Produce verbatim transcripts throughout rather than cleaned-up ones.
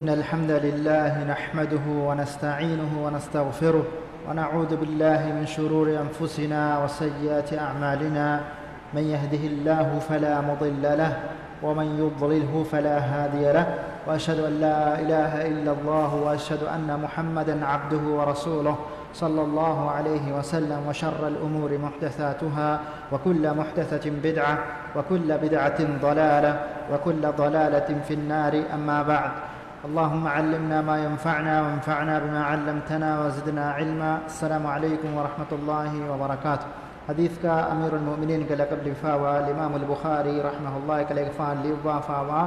إن الحمد لله نحمده ونستعينه ونستغفره، ونعوذ بالله من شرور أنفسنا وسيئات أعمالنا. من يهده الله فلا مضل له، ومن يضلله فلا هادي له، وأشهد أن لا إله إلا الله، وأشهد أن محمدا عبده ورسوله، صلى الله عليه وسلم. وشر الأمور محدثاتها، وكل محدثة بدعة، وكل بدعة ضلالة، وكل ضلالة في النار. أما بعد، اللهم علمنا ما ينفعنا، وانفعنا بما علمتنا، وزدنا علما. السلام عليكم ورحمة الله وبركاته. ޙަދީޘްގަ އަމީރުލް މުއުމިނީންގެ ލަޤަބު ލިބިފައިވާ އިމާމުލް ބުޚާރީ ރަޙިމަހުﷲ ކަލޭގެފާނު ލިޔުއްވާފައިވާ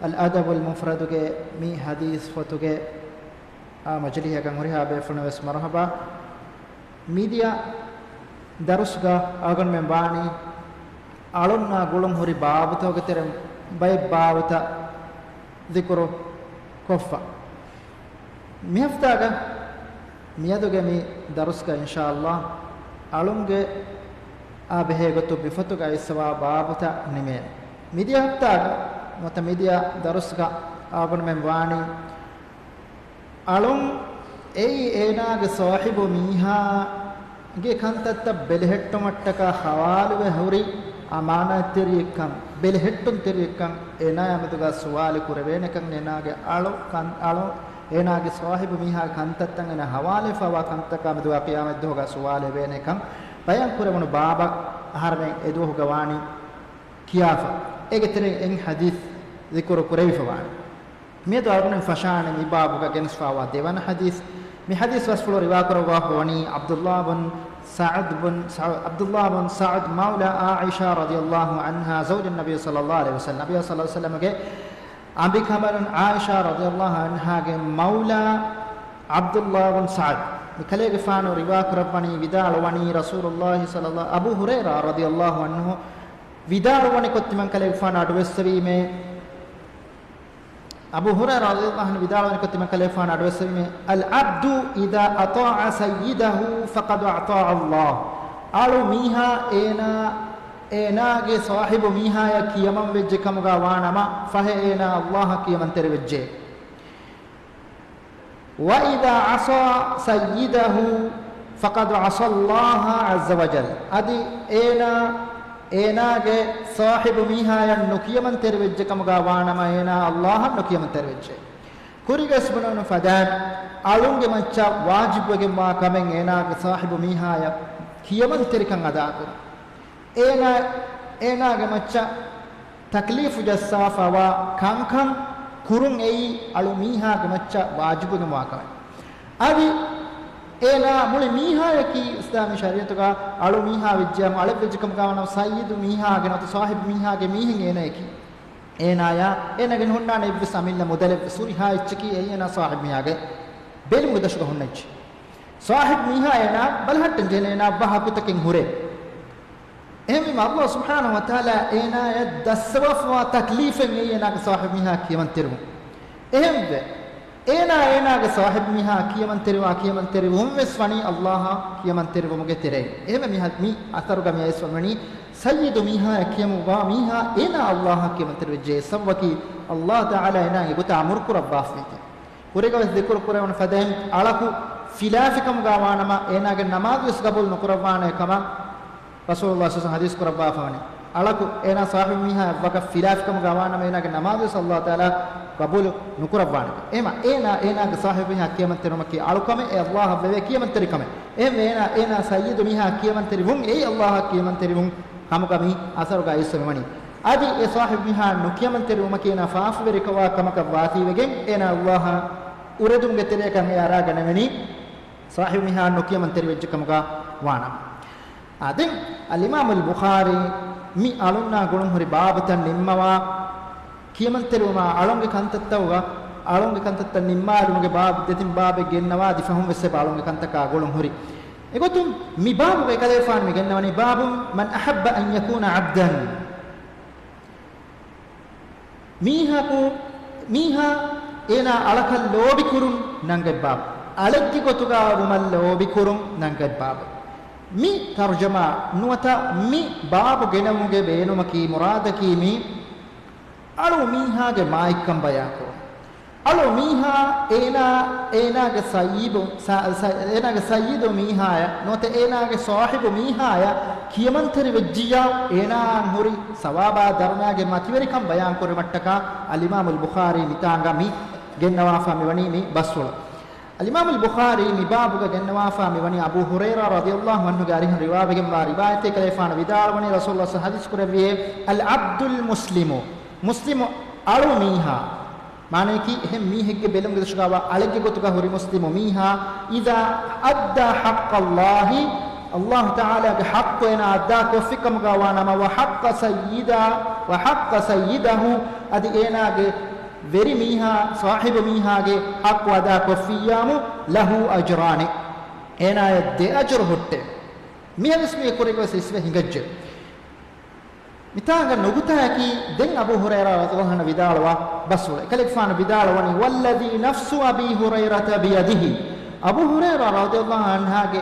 އަލް އަދަބުލް މުފްރަދުގެ މި ޙަދީޘް ފޮތުގެ އާ މަޖިލީހަކަށް ހުރިހާ ބޭފުޅުން ވެސް މަރުޙަބާ. މިދިޔަ ދަރުސްގަ އަޅުގަނޑުމެން ވާނީ އަޅުންނާ ގުޅުން ހުރި ބާބުތަކުގެ ތެރެ ބައެއް ބާބުތައް ޛިކުރު ކޮށްފަ. މި ހަފްތާގަ މިއަދުގެ މި ދަރުސްގަ އިންޝާﷲ އަޅުންގެ އާ ބެހޭ ގޮތުން މި ފޮތުގަ އައިސްފަވާ ބާބުތައް ނިމޭނެ. މިދިޔަ ހަފްތާގަ ނުވަތަ މިދިޔަ ދަރުސްގަ އަޅުގަނޑުމެން ވާނީ އަޅުން އެއީ އޭނާގެ ސާހިބު މީހާގެ ކަންތައްތައް ބެލެހެއްޓުމަށްޓަކާ ހަވާލުވެ ހުރި އަމާނާތްތެރިއެއްކަން، ބެލެހެއްޓުންތެރިއެއްކަން، އޭނާޔާ މެދުގަ ސުވާލު ކުރެވޭނެކަން، އޭނާގެ އަޅު ކަން، އަޅު، އޭނާގެ ސާހިބު މީހާގެ ކަންތައްތައް އޭނާ ހަވާލުވެފައިވާ ކަންތަކާ މެދުގަ ޤިޔާމަތްދުވަހުގަ ސުވާލު ހެވޭނެކަން ބަޔާން ކުރެވުނު ބާބަށް އަހަރެމެން އެދުވަހުގަ ވާނީ ކިޔާފަ. އޭގެ ތެރެއިން އެއް ޙަދީޘް ޛިކުރު ކުރެވިފަ ވާނެ. މިއަދު އަޅުގަނޑުމެން ފަށާނެ މި ބާބުގަ ގެނެސްފައިވާ ދެވަނަ ޙަދީޘް. މި ޙަދީޘް ބަސްފުޅު ރިވާކުރައްވާފަ ވަނީ ޢަބްދުﷲ ބުން ސަޢުދު ބުން، ސަޢު، ޢަބްދުﷲ ބުން ސަޢުދު މައުލާ ޢާއިޝާ ރަޟިޔަﷲ ޢަންހާ، ޒައުޖު ނަބީ ޞައްލަﷲ ޢަލައިހި ވަސައްލަމް، ނަބީ ޞައްލަﷲ ޢަލައިހި ވަސައްލަމްގެ އަނބިކަނބަލުން ޢާއިޝާ ރަޟިޔަﷲ ޢަންހާގެ މައުލާ ޢަބްދުﷲ ބުން ސަޢުދު. މި ކަލޭގެފާނު ރިވާކުރައްވަނީ، ވިދާޅުވަނީ ރަސޫލުﷲ ޞައްލަﷲ، އަބޫ ހުރައިރާ ރަޟިޔަﷲ ޢަންހު ވިދާޅުވަނިކޮށް ތިމަން ކަލޭގެފާނު އަޑުއެއްސެވީމޭ، އަބޫ ހުރައިރާ ރަޟިޔަﷲ ޢަންހު ވިދާޅުވަނިކޮށް ތިމަން ކަލޭގެފާނު އަޑުއެއްސެވީމޭ، العبد إذا أطاع سيده فقد أطاع الله. އަޅު މީހާ އޭނާ، އޭނާގެ ސާހިބު މީހާޔަށް ކިޔަމަން ވެއްޖެ ކަމުގަ ވާނަމަ، ފަހެ އޭނާ ﷲ އަށް ކިޔަމަންތެރި ވެއްޖެ. وإذا عصى سيده فقد عصى الله عز وجل. އަދި އޭނާ، އޭނާގެ ސާހިބު މީހާޔަށް ނުކިޔަމަންތެރި ވެއްޖެ ކަމުގަ ވާނަމަ، އޭނާ ﷲ އަށް ނުކިޔަމަންތެރި ވެއްޖެ. ކުރީގަ ވެސް ބުނެވުނު ފަދައިން، އަޅުންގެ މައްޗަށް ވާޖިބުވެގެންވާ ކަމެއް އޭނާގެ ސާހިބު މީހާޔަށް ކިޔަމަންތެރިކަން އަދާކުރުން. އޭނާ، އޭނާގެ މައްޗަށް ތަކްލީފު ޖައްސާފަވާ ކަންކަން ކުރުން އެއީ އަޅު މީހާގެ މައްޗަށް ވާޖިބުވެގެންވާ ކަމެއް. އަދި އޭނާ މުޅި މީހާޔަކީ އިސްލާމީ ޝަރީޢަތުގަ އަޅު މީހާ ވެއްޖެއްޔާމު އަޅެއްވެއްޖެ ކަމުގަ ވާނަމަ، ސައްޔިދު މީހާގެ ނުވަތަ ސާހިބު މީހާގެ މީހެއް އޭނަޔަކީ. އޭނާޔާ އޭނާގެ ހުންނާނެ އެއްވެސް އަމިއްލަ މުދަލެއްވެސް ހުރިހާ އެއްޗަކީ އެއީ އޭނާ ސާހިބު މީހާގެ ބެލުމުގެ ދަށުގަ ހުންނަ އެއްޗެއް. ސާހިބު މީހާ އޭނާ ބަލަހައްޓަން ޖެހޭނެ އޭނާ އަށްވާ ހައްގުތަކެއް ހުރޭ. އެހެންވީމަ، ﷲ ސުބްޙާނަހޫ ވަތަޢާލާ އޭނާޔަށް ދައްސަވާފަވާ ތަކްލީފެއް އެއީ އޭނާގެ ސާހިބު މީހާ ކިޔަމަންތެރިވުން. އެހެންވެ، އޭނާ އޭނާގެ ސާހިބު މީހާ ކިޔަމަންތެރިވާ ކިޔަމަންތެރިވުން ވެސް ވަނީ ﷲ އަށް ކިޔަމަންތެރިވުމުގެ ތެރެއިން. އެހެންވެ، މި ހަ، މި އަސަރުގަ މި އައިސް ވަނީ ސައްޔިދު މީހާޔަށް ކިޔަމަންވާ މީހާ އޭނާ ﷲ އަށް ކިޔަމަންތެރިވެއްޖެ. ސަބަބަކީ ﷲ ތަޢާލާ އޭނާގެ ގޮތަށް އަމުރު ކުރައްވާފައިތީ. ކުރީގަ ވެސް ޛިކުރު ކުރެވުނު ފަދައިން، އަޅަކު ޚިލާފިކަމުގަ ވާނަމަ، އޭނާގެ ނަމާދު ވެސް ގަބޫލު ނުކުރައްވާނެ ކަމަށް ރަސޫލުﷲ ޞައްލަﷲ ޢަލައިހި ވަސައްލަމް ޙަދީޘް ކުރައްވާފަވަނީ. އަޅަކު އޭނާ ސާހިބު މީހާ އެއްވަގަށް ޚިލާފިކަމުގަ ވާނަމަ، އޭނާގެ ނަމާދު ވެސް ﷲ ތަޢާލާ ގަބޫލު ނުކުރައްވާނެ. އެހެމަ އޭނާ އޭނާގެ ސާހިބު މީހާ ކިޔަމަންތެރިވުމަކީ އަޅުކަމެއް، އެ ﷲ އަށް ވެވޭ ކިޔަމަންތެރިކަމެއް. އެހެންވެ އޭނާ އޭނާ ސައްޔިދު މީހާ ކިޔަމަންތެރިވުން އެއީ ﷲ އަށް ކިޔަމަންތެރިވުން ކަމުގަ މި އަސަރުގަ އައިސްވެވަނީ. އަދި އެ ސާހިބު މީހާ ނުކިޔަމަންތެރިވުމަކީ އޭނާ ފާފަވެރިކަމާ ކަމަކަށް ވާތީވެގެން، އޭނާ ﷲ އަށް އުރެދުމުގެ ތެރެއަކަށް އެ އަރާގަނެވެނީ، ސާހިބު މީހާ ނުކިޔަމަންތެރިވެއްޖެ ކަމުގަ ވާނަމަ. އާ، ދެން އަލްއިމާމުލް ބުޚާރީ މި އަޅުންނާ ގުޅުން ހުރި ބާބުތައް ނިންމަވާ، ކިޔަމަންތެރިވުމާ އަޅުންގެ ކަންތައްތައުގަ، އަޅުންގެ ކަންތައްތައް ނިންމާލުމުގެ ބާބު ދެތިން ބާބެއް ގެންނަވާ، އަދި ފަހުން ވެސް އެބަ އަޅުންގެ ކަންތަކާ ގުޅުން ހުރި. އެގޮތުން މި ބާބުގައި ކަލޭފާނު މި ގެންނަވަނީ، باب من أحب أن يكون عبدا. މީހަކު، މީހާ އޭނާ އަޅަކަށް ލޯބިކުރުން ނަންގަތް ބާބު. އަޅެއްގެ ގޮތުގަ ވުމަށް ލޯބިކުރުން ނަންގަތް ބާބު. މި ތަރުޖަމާ ނުވަތަ މި ބާބު ގެނެވުމުގެ ބޭނުމަކީ، މުރާދަކީ މި އަޅު މީހާގެ މާތްކަން ބަޔާންކުރުން. އަޅު މީހާ އޭނާ، އޭނާގެ ސައްޔިދު، ސަ-، ސަ-، އޭނާގެ ސައްޔިދު މީހާޔަށް ނުވަތަ އޭނާގެ ސާހިބު މީހާޔަށް ކިޔަމަންތެރި ވެއްޖިއްޔާ، އޭނާއަށް ހުރި ސަވާބާ ދަރުމައިގެ މަތިވެރިކަން ބަޔާން ކުރުމަށްޓަކާ އަލްއިމާމުލް ބުޚާރީ މިތާނގަ މި ގެންނަވާފާ މިވަނީ މި ބަސްފުޅު. އަލްއިމާމުލް ބުޚާރީ މި ބާބުގަ ގެންނަވާފާ މިވަނީ އަބޫ ހުރައިރާ ރަޟިޔަﷲ ޢަންހުގެ އަރިހުން ރިވާވެގެންވާ ރިވާޔަތެއް. ކަލޭގެފާނު ވިދާޅުވަނީ، ރަސޫލުﷲ ޙަދީޘް ކުރެއްވިއޭ، އަލްޢަބްދުލް މުސްލިމު، މުސްލިމު އަޅު މީހާ، މާނަޔަކީ އެހެން މީހެއްގެ ބެލުމުގެ ދަށުގަވާ އަޅެއްގެ ގޮތުގަ ހުރި މުސްލިމު މީހާ، އިޛާ އައްދާ ޙައްޤަﷲ، ﷲ ތަޢާލާގެ ޙައްޤު އޭނާ އައްދާ ކޮށްފިކަމުގަ ވާނަމަ، ވަޙައްޤަ ސައްޔިދާ، ވަޙައްޤަ ސައްޔިދަހު، އަދި އޭނާގެ ވެރި މީހާ، ސާހިބު މީހާގެ ޙައްޤު އަދާ ކޮށްފިއްޔާމު، ލަހޫ އަޖްރާނި، އޭނާޔަށް ދެ އަޖުރު ހުއްޓޭ. މި ޙަދީޘް މި ކުރިން ވެސް އިސްވެ ހިނގައްޖެ. މިތާނގަ ނުކުތާއަކީ، ދެން އަބޫ ހުރައިރާ ރަޟިޔަﷲ ޢަންހު ވިދާޅުވާ ބަސްފުޅެއް. ކަލޭގެފާނު ވިދާޅުވަނީ، ވައްލަޛީ ނަފްސު އަބީ ހުރައިރަތަ ބިޔަދިހި، އަބޫ ހުރައިރާ ރަޟިޔަﷲ ޢަންހުގެ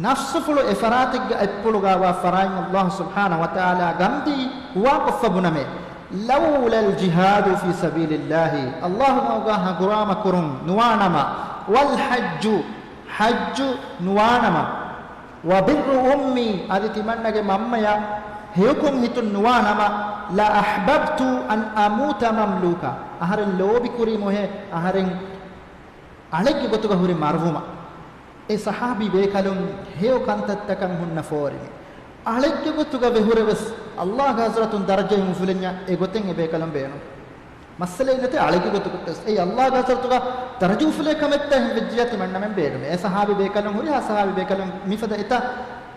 ނަފްސުފުޅު އެ ފަރާތެއްގަ އެއްޕުޅުގަވާ ފަރާތް، ﷲ ސުބްޙާނަހޫ ވަތަޢާލާ ގަމްދި ހުވާކޮށްފަ ބުނަމޭ، ލައުލަލް ޖިހާދު ފީ ސަބީލިﷲ، ﷲ ގެ މަގުގަ ހަނގުރާމަ ކުރުން ނުވާނަމަ، ވަލް ޙައްޖު، ޙައްޖު ނުވާނަމަ، ވަބިއްރު އުއްމީ، އަދި ތިމަންނަގެ މަންމަޔަށް ހެޔޮކޮށް ހިތުން ނުވާނަމަ، ލަ އަޙްބަބްތު އަން އަމޫތަ މަމްލޫކަ، އަހަރެން ލޯބިކުރީމުހޭ، އަހަރެން އަޅެއްގެ ގޮތުގަ ހުރި މަރުވުމަށް. އެ ޞަޙާބީ ބޭކަލުން ހެޔޮ ކަންތައްތަކަށް ހުންނަ ފޯރިން. އަޅެއްގެ ގޮތުގަ ވެ ހުރެވެސް، ﷲ ގެ ޙަޟްރަތުން ދަރަޖައެއް އުފުލެންޏާ އެގޮތެއް އެބޭކަލުން ބޭނުން. މައްސަލައެއް ނެތޭ، އަޅެއްގެ ގޮތުގަ ވެސް އެއީ ﷲ ގެ ޙަޟްރަތުގަ ދަރަޖަ އުފުލޭ ކަމެއްތަ އެހެން ވެއްޖިއްޔާ ތިމަންނަމެން ބޭނުމޭ. އެ ޞަޙާބީ ބޭކަލުން ހުރިހާ ޞަޙާބީ ބޭކަލުން މިފަދަ އެތައް،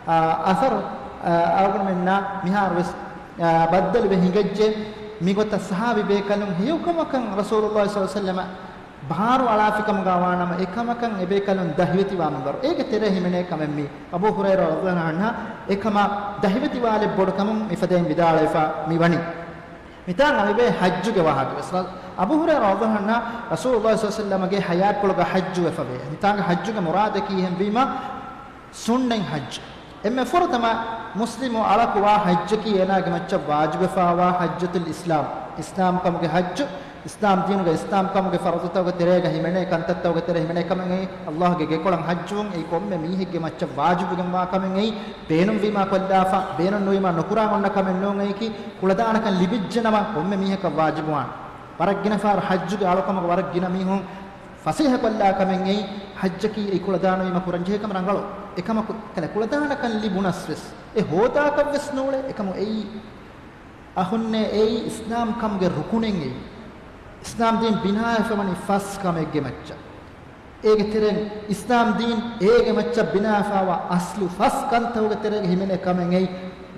އާ، އަސަރު، އާ، އަޅުގަނޑުމެންނާ މިހާރު ވެސް، އާ، ބައްދަލުވެ ހިނގައްޖެ. މިގޮތަށް ޞަޙާބީ ބޭކަލުން ހެޔޮކަމަކަށް ރަސޫލުﷲ ޞައްލަﷲ ޢަލައިހި ވަސައްލަމަ ބަހާރު އަޅާފިކަމުގަ ވާނަމަ، އެކަމަކަށް އެބޭކަލުން ދަހިވެތިވާ މިންވަރު. އޭގެ ތެރޭ ހިމެނޭ ކަމެއް މީ. އަބޫ ހުރައިރާ ރަޟިޔަﷲ ޢަންހު އެކަމަށް ދަހިވެތިވާލެއް ބޮޑުކަމުން މިފަދައިން ވިދާޅުވެފަ މިވަނީ. މިތާނގަ މިބޭ ޙައްޖުގެ ވާހަކަ ވެސް. އަބޫ ހުރައިރާ ރަޟިޔަﷲ ޢަންހު ރަސޫލުﷲ ޞައްލަﷲ ޢަލައިހި ވަސައްލަމަގެ ޙަޔާތްޕުޅުގަ ޙައްޖު ވެފަވޭ. މިތާނގަ ޙައްޖުގެ މުރާދަކީ އެހެންވީމަ، ސުންނަތް ޙައްޖު. އެންމެ ފުރަތަމަ މުސްލިމު އަޅަކު ވާ ޙައްޖަކީ އޭނާގެ މައްޗަށް ވާޖިބުވެފާވާ ޙައްޖަތުލް އިސްލާމް، އިސްލާމް ކަމުގެ ޙައްޖު، އިސްލާމް ދީނުގެ އިސްލާމް ކަމުގެ ފަރުޟުތަކުގެ ތެރޭގަ ހިމެނޭ ކަންތައްތަކުގެ ތެރޭ ހިމެނޭ ކަމެއް އެއީ، ﷲ ގެ ގެކޮޅަށް ޙައްޖުވުން އެއީ ކޮންމެ މީހެއްގެ މައްޗަށް ވާޖިބުވެގެންވާ ކަމެއް އެއީ، ބޭނުންވީމާ ކޮށްލާފަ، ބޭނުން ނުވީމާ ނުކުރާން އޮންނަ ކަމެއް ނޫން. އެއީކީ ކުޅަދާނަކަން ލިބިއްޖެނަމަ ކޮންމެ މީހަކަށް ވާޖިބުވާނެ. ވަރަށް ގިނަ ފަހަރު ޙައްޖުގެ އަޅުކަމުގަ ވަރަށް ގިނަ މީހުން ފަސޭހަކޮށްލާ ކަމެއް އެއީ، ޙައްޖަކީ އެއީ ކުޅަދާނުވީމަ ކުރަންޖެހޭ ކަމަށް ރަނގަޅު. އެކަމަކު، ކަލޭ ކުޅަދާނަކަން ލިބުނަސް ވެސް އެ ހޯދާކަށް ވެސް ނޫޅޭ. އެކަމު އެއީ އަހުންނޭ، އެއީ އިސްލާމް ކަމުގެ ރުކުނެއް އެއީ. އިސްލާމް ދީން ބިނާވެފަވަނީ ފަސް ކަމެއްގެ މައްޗަށް. އޭގެ ތެރެއިން އިސްލާމް ދީން އޭގެ މައްޗަށް ބިނާވެފާވާ އަސްލު ފަސް ކަންތަކުގެ ތެރޭގަ ހިމެނޭ ކަމެއް އެއީ،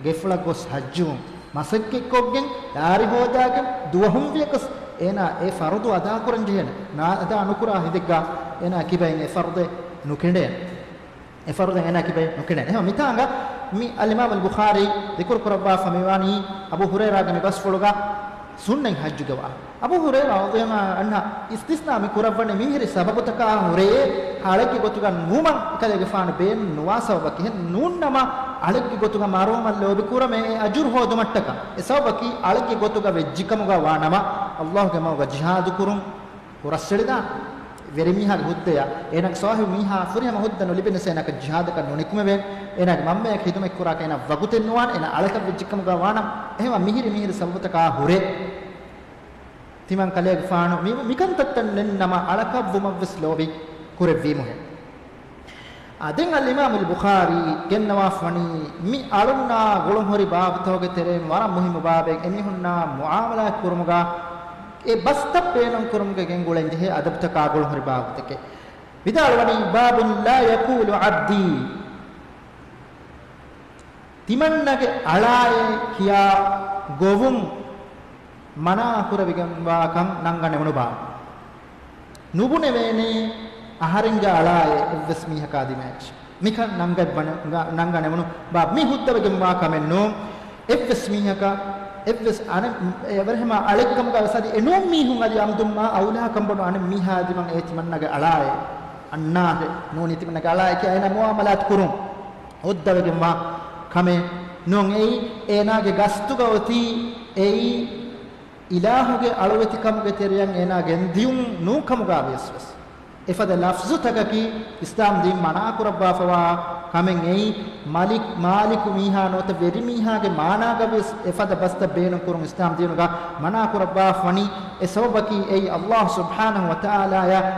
ގެފުޅަށް ގޮސް ޙައްޖުވުން، މަސައްކަތްކޮށްގެން، ލާރި ހޯދާގެން، ދުވަހުން ވިޔަކަސް އޭނާ އެ ފަރުޟު އަދާކުރަން ޖެހޭނެ. ނާ އަދާ ނުކުރާ ހިނދެއްގަ އޭނާ ކިބައިން އެ ފަރުޟެއް ނުކެނޑޭނެ. އެ ފަރުޟެއް އޭނާ ކިބައިން ނުކެނޑޭނެ. އެހެން މިތާނގަ މި އަލްއިމާމުލް ބުޚާރީ ޛިކުރު ކުރައްވާފަ މިވާނީ އަބޫ ހުރައިރާގެ މި ބަސްފުޅުގަ ސުންނަތް ޙައްޖުގެ ވާހަކަ. އަބޫ ހުރައިރާ ރަޟިޔަﷲ ޢަންހު އިސްތިސްނާ މި ކުރައްވަނީ މިހިރި ސަބަބުތަކާ ހުރެ، އަޅެއްގެ ގޮތުގަ ނުވުމަށް އެކަލޭގެފާނު ބޭނުން ނުވާ ސަބަބަކީ. އެހެން ނޫންނަމަ، އަޅެއްގެ ގޮތުގަ މަރުވުމަށް ލޯބިކުރަމޭ އެ އަޖުރު ހޯދުމަށްޓަކާ. އެ ސަބަބަކީ އަޅެއްގެ ގޮތުގަ ވެއްޖިކަމުގަ ވާނަމަ، ﷲ ގެ މަގުގަ ޖިހާދު ކުރުން ހުރަސްއެޅިދާނެ. ވެރިމީހާގެ ހުއްދަޔަށް، އޭނާގެ ސާހިބު މީހާ ފުރިހަމަ ހުއްދަ ނުލިބެނަސް އޭނާއަކަށް ޖިހާދަކަށް ނުނިކުމެވޭނެ. އޭނާގެ މަންމަޔަކަށް ޚިދުމަތްކުރާކަށް އޭނާ ވަގުތެއް ނުވާނެ. އޭނާ އަޅަކަށް ވެއްޖެކަމުގަ ވާނަމަ، އެހެންވާ މިހިރި މިހިރި ސަބަބުތަކާ ހުރެ، ތިމަން ކަލޭގެފާނު މި، މިކަންތައްތައް ނެތްނަމަ އަޅަކަށްވުމަށްވެސް ލޯބި ކުރެއްވީމުހޭ. އާ، ދެން އަލްއިމާމުލް ބުޚާރީ ގެންނަވާފަވަނީ މި އަޅުންނާ ގުޅުންހުރި ބާބުތަކުގެ ތެރެއިން ވަރަށް މުހިއްމު ބާބެއް، އެމީހުންނާ މުޢާމަލާތް ކުރުމުގަ އެ ބަސްތައް ބޭނުން ކުރުމުގެ ގެންގުޅެން ޖެހޭ އަދަބުތަކާ ގުޅުންހުރި ބާބުތަކެއް. ވިދާޅުވަނީ، ބާބުން ލާ ޔަޤޫލު ޢަބްދީ. ތިމަންނަގެ އަޅާއޭ ކިޔާ ގޮވުން މަނާ ކުރެވިގެންވާކަން ނަންގަނެވުނު ބާ. ނުބުނެވޭނެ އަހަރެންގެ އަޅާއޭ އެއްވެސް މީހަކާ ދިމާޔަށް. މިކަން ނަންގައްވަނެ-، ނަންގަނެވުނު ބާ. މި ހުއްދަވެގެންވާ ކަމެއް ނޫން. އެއްވެސް މީހަކަށް، އެއްވެސް އަނެއް، އެވެރިހަމަ އަޅެއްކަމުގަ ވެސް އަދި އެނޫން މީހުން އަދި އަމްދުމާ އައުލާކަން ބޮޑު އަނެއް މީހާ ދިމަން އޭ ތިމަންނަގެ އަޅާއޭ. އަންނާހެ ނޫނީ ތިމަންނަގެ އަޅާއެކޭ އޭނާ މުޢާމަލާތު ކުރުން. ހުއްދަވެގެންވާ ކަމެއް ނޫން. އެއީ އޭނާގެ ގަސްތުގަ އޮތީ އެއީ އިލާހުގެ އަޅުވެތިކަމުގެ ތެރެއަށް އޭނާ ގެންދިޔުން ނޫން ކަމުގަ ވިޔަސް ވެސް، އެފަދަ ލަފްޒުތަކަކީ އިސްލާމް ދީން މަނާކުރައްވާފަވާ ކަމެއް އެއީ، މަލިކް، މާލިކު މީހާ ނުވަތަ ވެރިމީހާގެ މާނާގަ ވިޔަސް އެފަދަ ބަސްތައް ބޭނުން ކުރުން އިސްލާމް ދީނުގަ މަނާކުރައްވާފަވަނީ. އެ ސަބަބަކީ އެއީ ﷲ ސުބްޙާނަހު ވަތަޢާލާޔަށް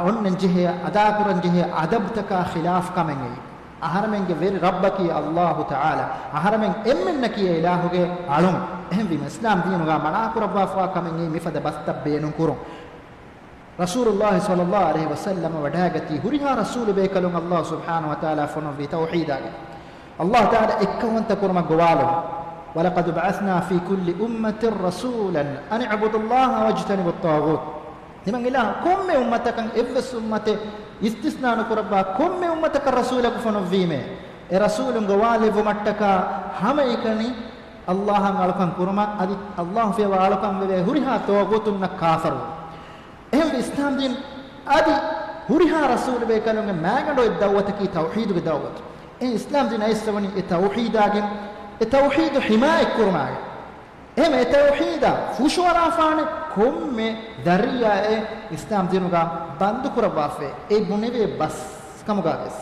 އޮންނަން ޖެހޭ، އަދާކުރަން ޖެހޭ އަދަބުތަކާ ޚިލާފް ކަމެއް އެއީ. އަހަރެމެންގެ ވެރި ރައްބަކީ ﷲ ތަޢާލާ. އަހަރެމެން އެންމެންނަކީ އެ އިލާހުގެ އަޅުން. އެހެންވީމަ އިސްލާމް ދީނުގަ މަނާކުރައްވާފަވާ ކަމެއް އެއީ މިފަދަ ބަސްތައް ބޭނުން ކުރުން. ރަސޫލުﷲ ޞައްލަﷲ ޢަލައިހި ވަސައްލަމަ ވަޑައިގަތީ ހުރިހާ ރަސޫލު ބޭކަލުން ﷲ ސުބްޙާނަހު ވަތަޢާލާ ފޮނުއްވީ ތައުޙީދާގެ. ﷲ ތަޢާލާ އެއްކައުވަންތަ ކުރުމަށް ގޮވާލުން، وَلَقَدْ بَعَثْنَا فِي كُلِّ أُمَّةٍ رَسُولًا أَنِ اعْبُدُوا اللَّهَ وَاجْتَنِبُوا الطَّاغُوتَ. ތިމަން އިލާހު ކޮންމެ އުއްމަތަކަށް އެއްވެސް އުއްމަތެއް އިސްތިސްނާ ނުކުރައްވާ ކޮންމެ އުއްމަތަކަށް ރަސޫލަކު ފޮނުއްވީމޭ. އެ ރަސޫލުން ގޮވާލެއްވުމަށްޓަކާ ހަމައެކަނި ﷲ އަށް އަޅުކަން ކުރުމަށް، އަދި ﷲ ފިޔަވާ އަޅުކަން ވެވޭ ހުރިހާ ޠާޣޫތުންނަށް ކާފަރުވުން. އެހެންވެ އިސްލާމް ދީން އަދި ހުރިހާ ރަސޫލު ބޭކަލުންގެ މައިގަނޑު އޮތް ދައުވަތަކީ ތައުޙީދުގެ ދައުވަތު. އެ އިސްލާމް ދީން އައިސްފަވަނީ އެ ތައުޙީދާގެން، އެ ތައުޙީދު ޙިމާޔަތް ކުރުމާގެން. އެހެން އެ ތައުޙީދާ ފުށުއަރާފާނެ ކޮންމެ ޒަރީޢާއެއް އިސްލާމް ދީނުގަ ބަންދު ކުރައްވާފައި. އެ ބުނެވޭ ބަސް ކަމުގަ ވެސް،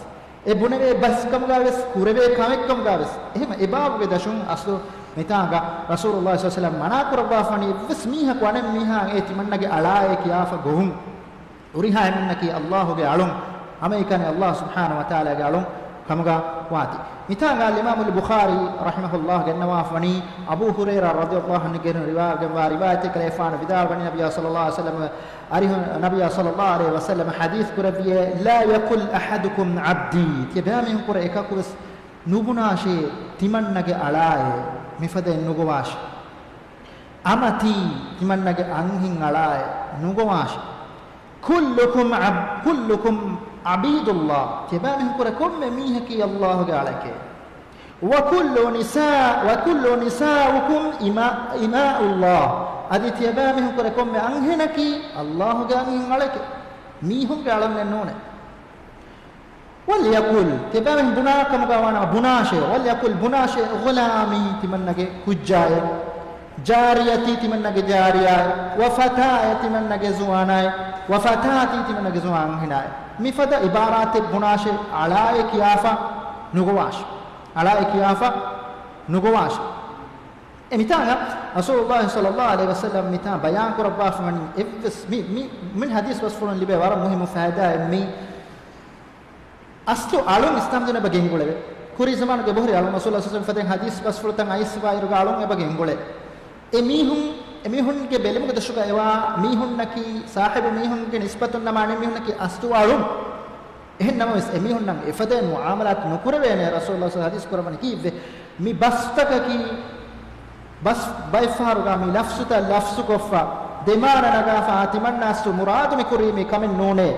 އެ ބުނެވޭ ބަސް ކަމުގަ ވެސް، ކުރެވޭ ކަމެއް ކަމުގަ ވެސް. އެހެން އެ ބާބުގެ ދަށުން އަސްލު މިތާގަ ރަސޫލުﷲ ޞައްލަﷲ ޢަލައިހި ވަސައްލަމަ މަނާކުރައްވާފަނީ އެއްވެސް މީހަކު އަނެއް މީހާ އެ ތިމަންނަގެ އަޅާއޭ ކިޔާފަ ގޮވުން. ހުރިހާ އެންމެންނަކީ ﷲ ގެ އަޅުން، ހަމައެކަނި ﷲ ސުބްޙާނަހު ވަތަޢާލާގެ އަޅުން ކަމުގަ ވާތީ. މިތާގަ އަލްއިމާމުލް ބުޚާރީ ރަޙިމަހުﷲ ގެންނަވާފަވަނީ އަބޫ ހުރައިރާ ރަޟިޔަﷲ ޢަންހު ގެން ރިވާ، ގެންވާ ރިވާޔަތެއް ކަލޭފާނު ވިދާޅުވަނީ ނަބިއްޔާ ޞައްލަﷲ ޢަލައިހި ވަސައްލަމަ އަރިހު، ނަބިއްޔާ ޞައްލަﷲ ޢަލައިހި ވަސައްލަމަ ޙަދީޘް ކުރެއްވިއޭ، "لا يقل أحدكم عبدي." ތިޔަބައިމީހުންކުރެ އެކަކުވެސް ނުބުނާށޭ ތިމަންނަގެ އަޅާއޭ، މިފަދައިން ނުގޮވާށޭ. "أمتي." ތިމަންނަގެ އަންހެން އަޅާއޭ، ނުގޮވާށޭ. "كلكم عب-، كلكم عبيد الله." ތިޔަބައިމީހުންކުރެ ކޮންމެ މީހަކީ ﷲ ގެ އަޅެކޭ. "وكل نساء، وكل نساؤكم إماء، إماء الله." އަދި ތިޔަބައިމީހުންކުރެ ކޮންމެ އަންހެނަކީ ﷲ ގެ އަންހެން އަޅެކޭ. މީހުންގެ އަޅުންނެއް ނޫނޭ. "وليقل." ތިޔަބައިމީހުން ބުނާ ކަމުގަ ވާނަމަ ބުނާށޭ. "وليقل." ބުނާށޭ، "غلامي." ތިމަންނަގެ ކުއްޖާއޭ. "جاريتي." ތިމަންނަގެ ޖާރިޔާއޭ. "وفتاي." ތިމަންނަގެ ޒުވާނާއޭ. "وفتاتي." ތިމަންނަގެ ޒުވާން އަންހެނާއޭ. މިފަދަ އިބާރާތެއް ބުނާށޭ، އަޅާއޭ ކިޔާފަ ނުގޮވާށޭ. އަޅާއޭ ކިޔާފަ ނުގޮވާށޭ. އެ މިތާގަ ރަސޫލުﷲ ޞައްލަﷲ ޢަލައިހި ވަސައްލަމަ މިތާ ބަޔާން ކުރައްވާފަވަނީ އެއްވެސް މި، މި، މި ޙަދީޘް ބަސްފުޅުން ލިބޭ ވަރަށް މުހިއްމު ފައިދާއެއް މީ. އަސްލު އަޅުން އިސްލާމް ދީން އެބަ ގެންގުޅެވޭ. ކުރީ ޒަމާނުގެ ބޮހުރި އަޅުން ރަސޫލުﷲ ޞައްލަﷲ ޢަލައިހި ވަސައްލަމަ ފަދައިން ޙަދީޘް ބަސްފުޅުތައް އައިސްފައިރުގަ އަޅުން އެބަ ގެންގުޅޭ. އެ މީހުން، އެ މީހުންގެ ބެލުމުގެ ދަށުގަ އެވާ މީހުންނަކީ، ސާހިބު މީހުންގެ ނިސްބަތުން ނަމާ އަނެއް މީހުންނަކީ އަސްލު އަޅުން. އެހެން ނަމަވެސް އެ މީހުންނަށް އެފަދައިން މުޢާމަލާތު ނުކުރެވޭނެ. ރަސޫލުﷲ ޙަދީޘް ކުރައްވަނީ ކީއްވެ؟ މި ބަސްތަކަކީ ބަސް ބައެއްފަހަރުގަ މި ލަފްޒުތައް ލަފްޒުކޮށްފަ ދެ މާނަ ނަގާފަ އާ ތިމަންނަ އަސްލު މުރާދު މި ކުރީ މި ކަމެއް ނޫނޭ.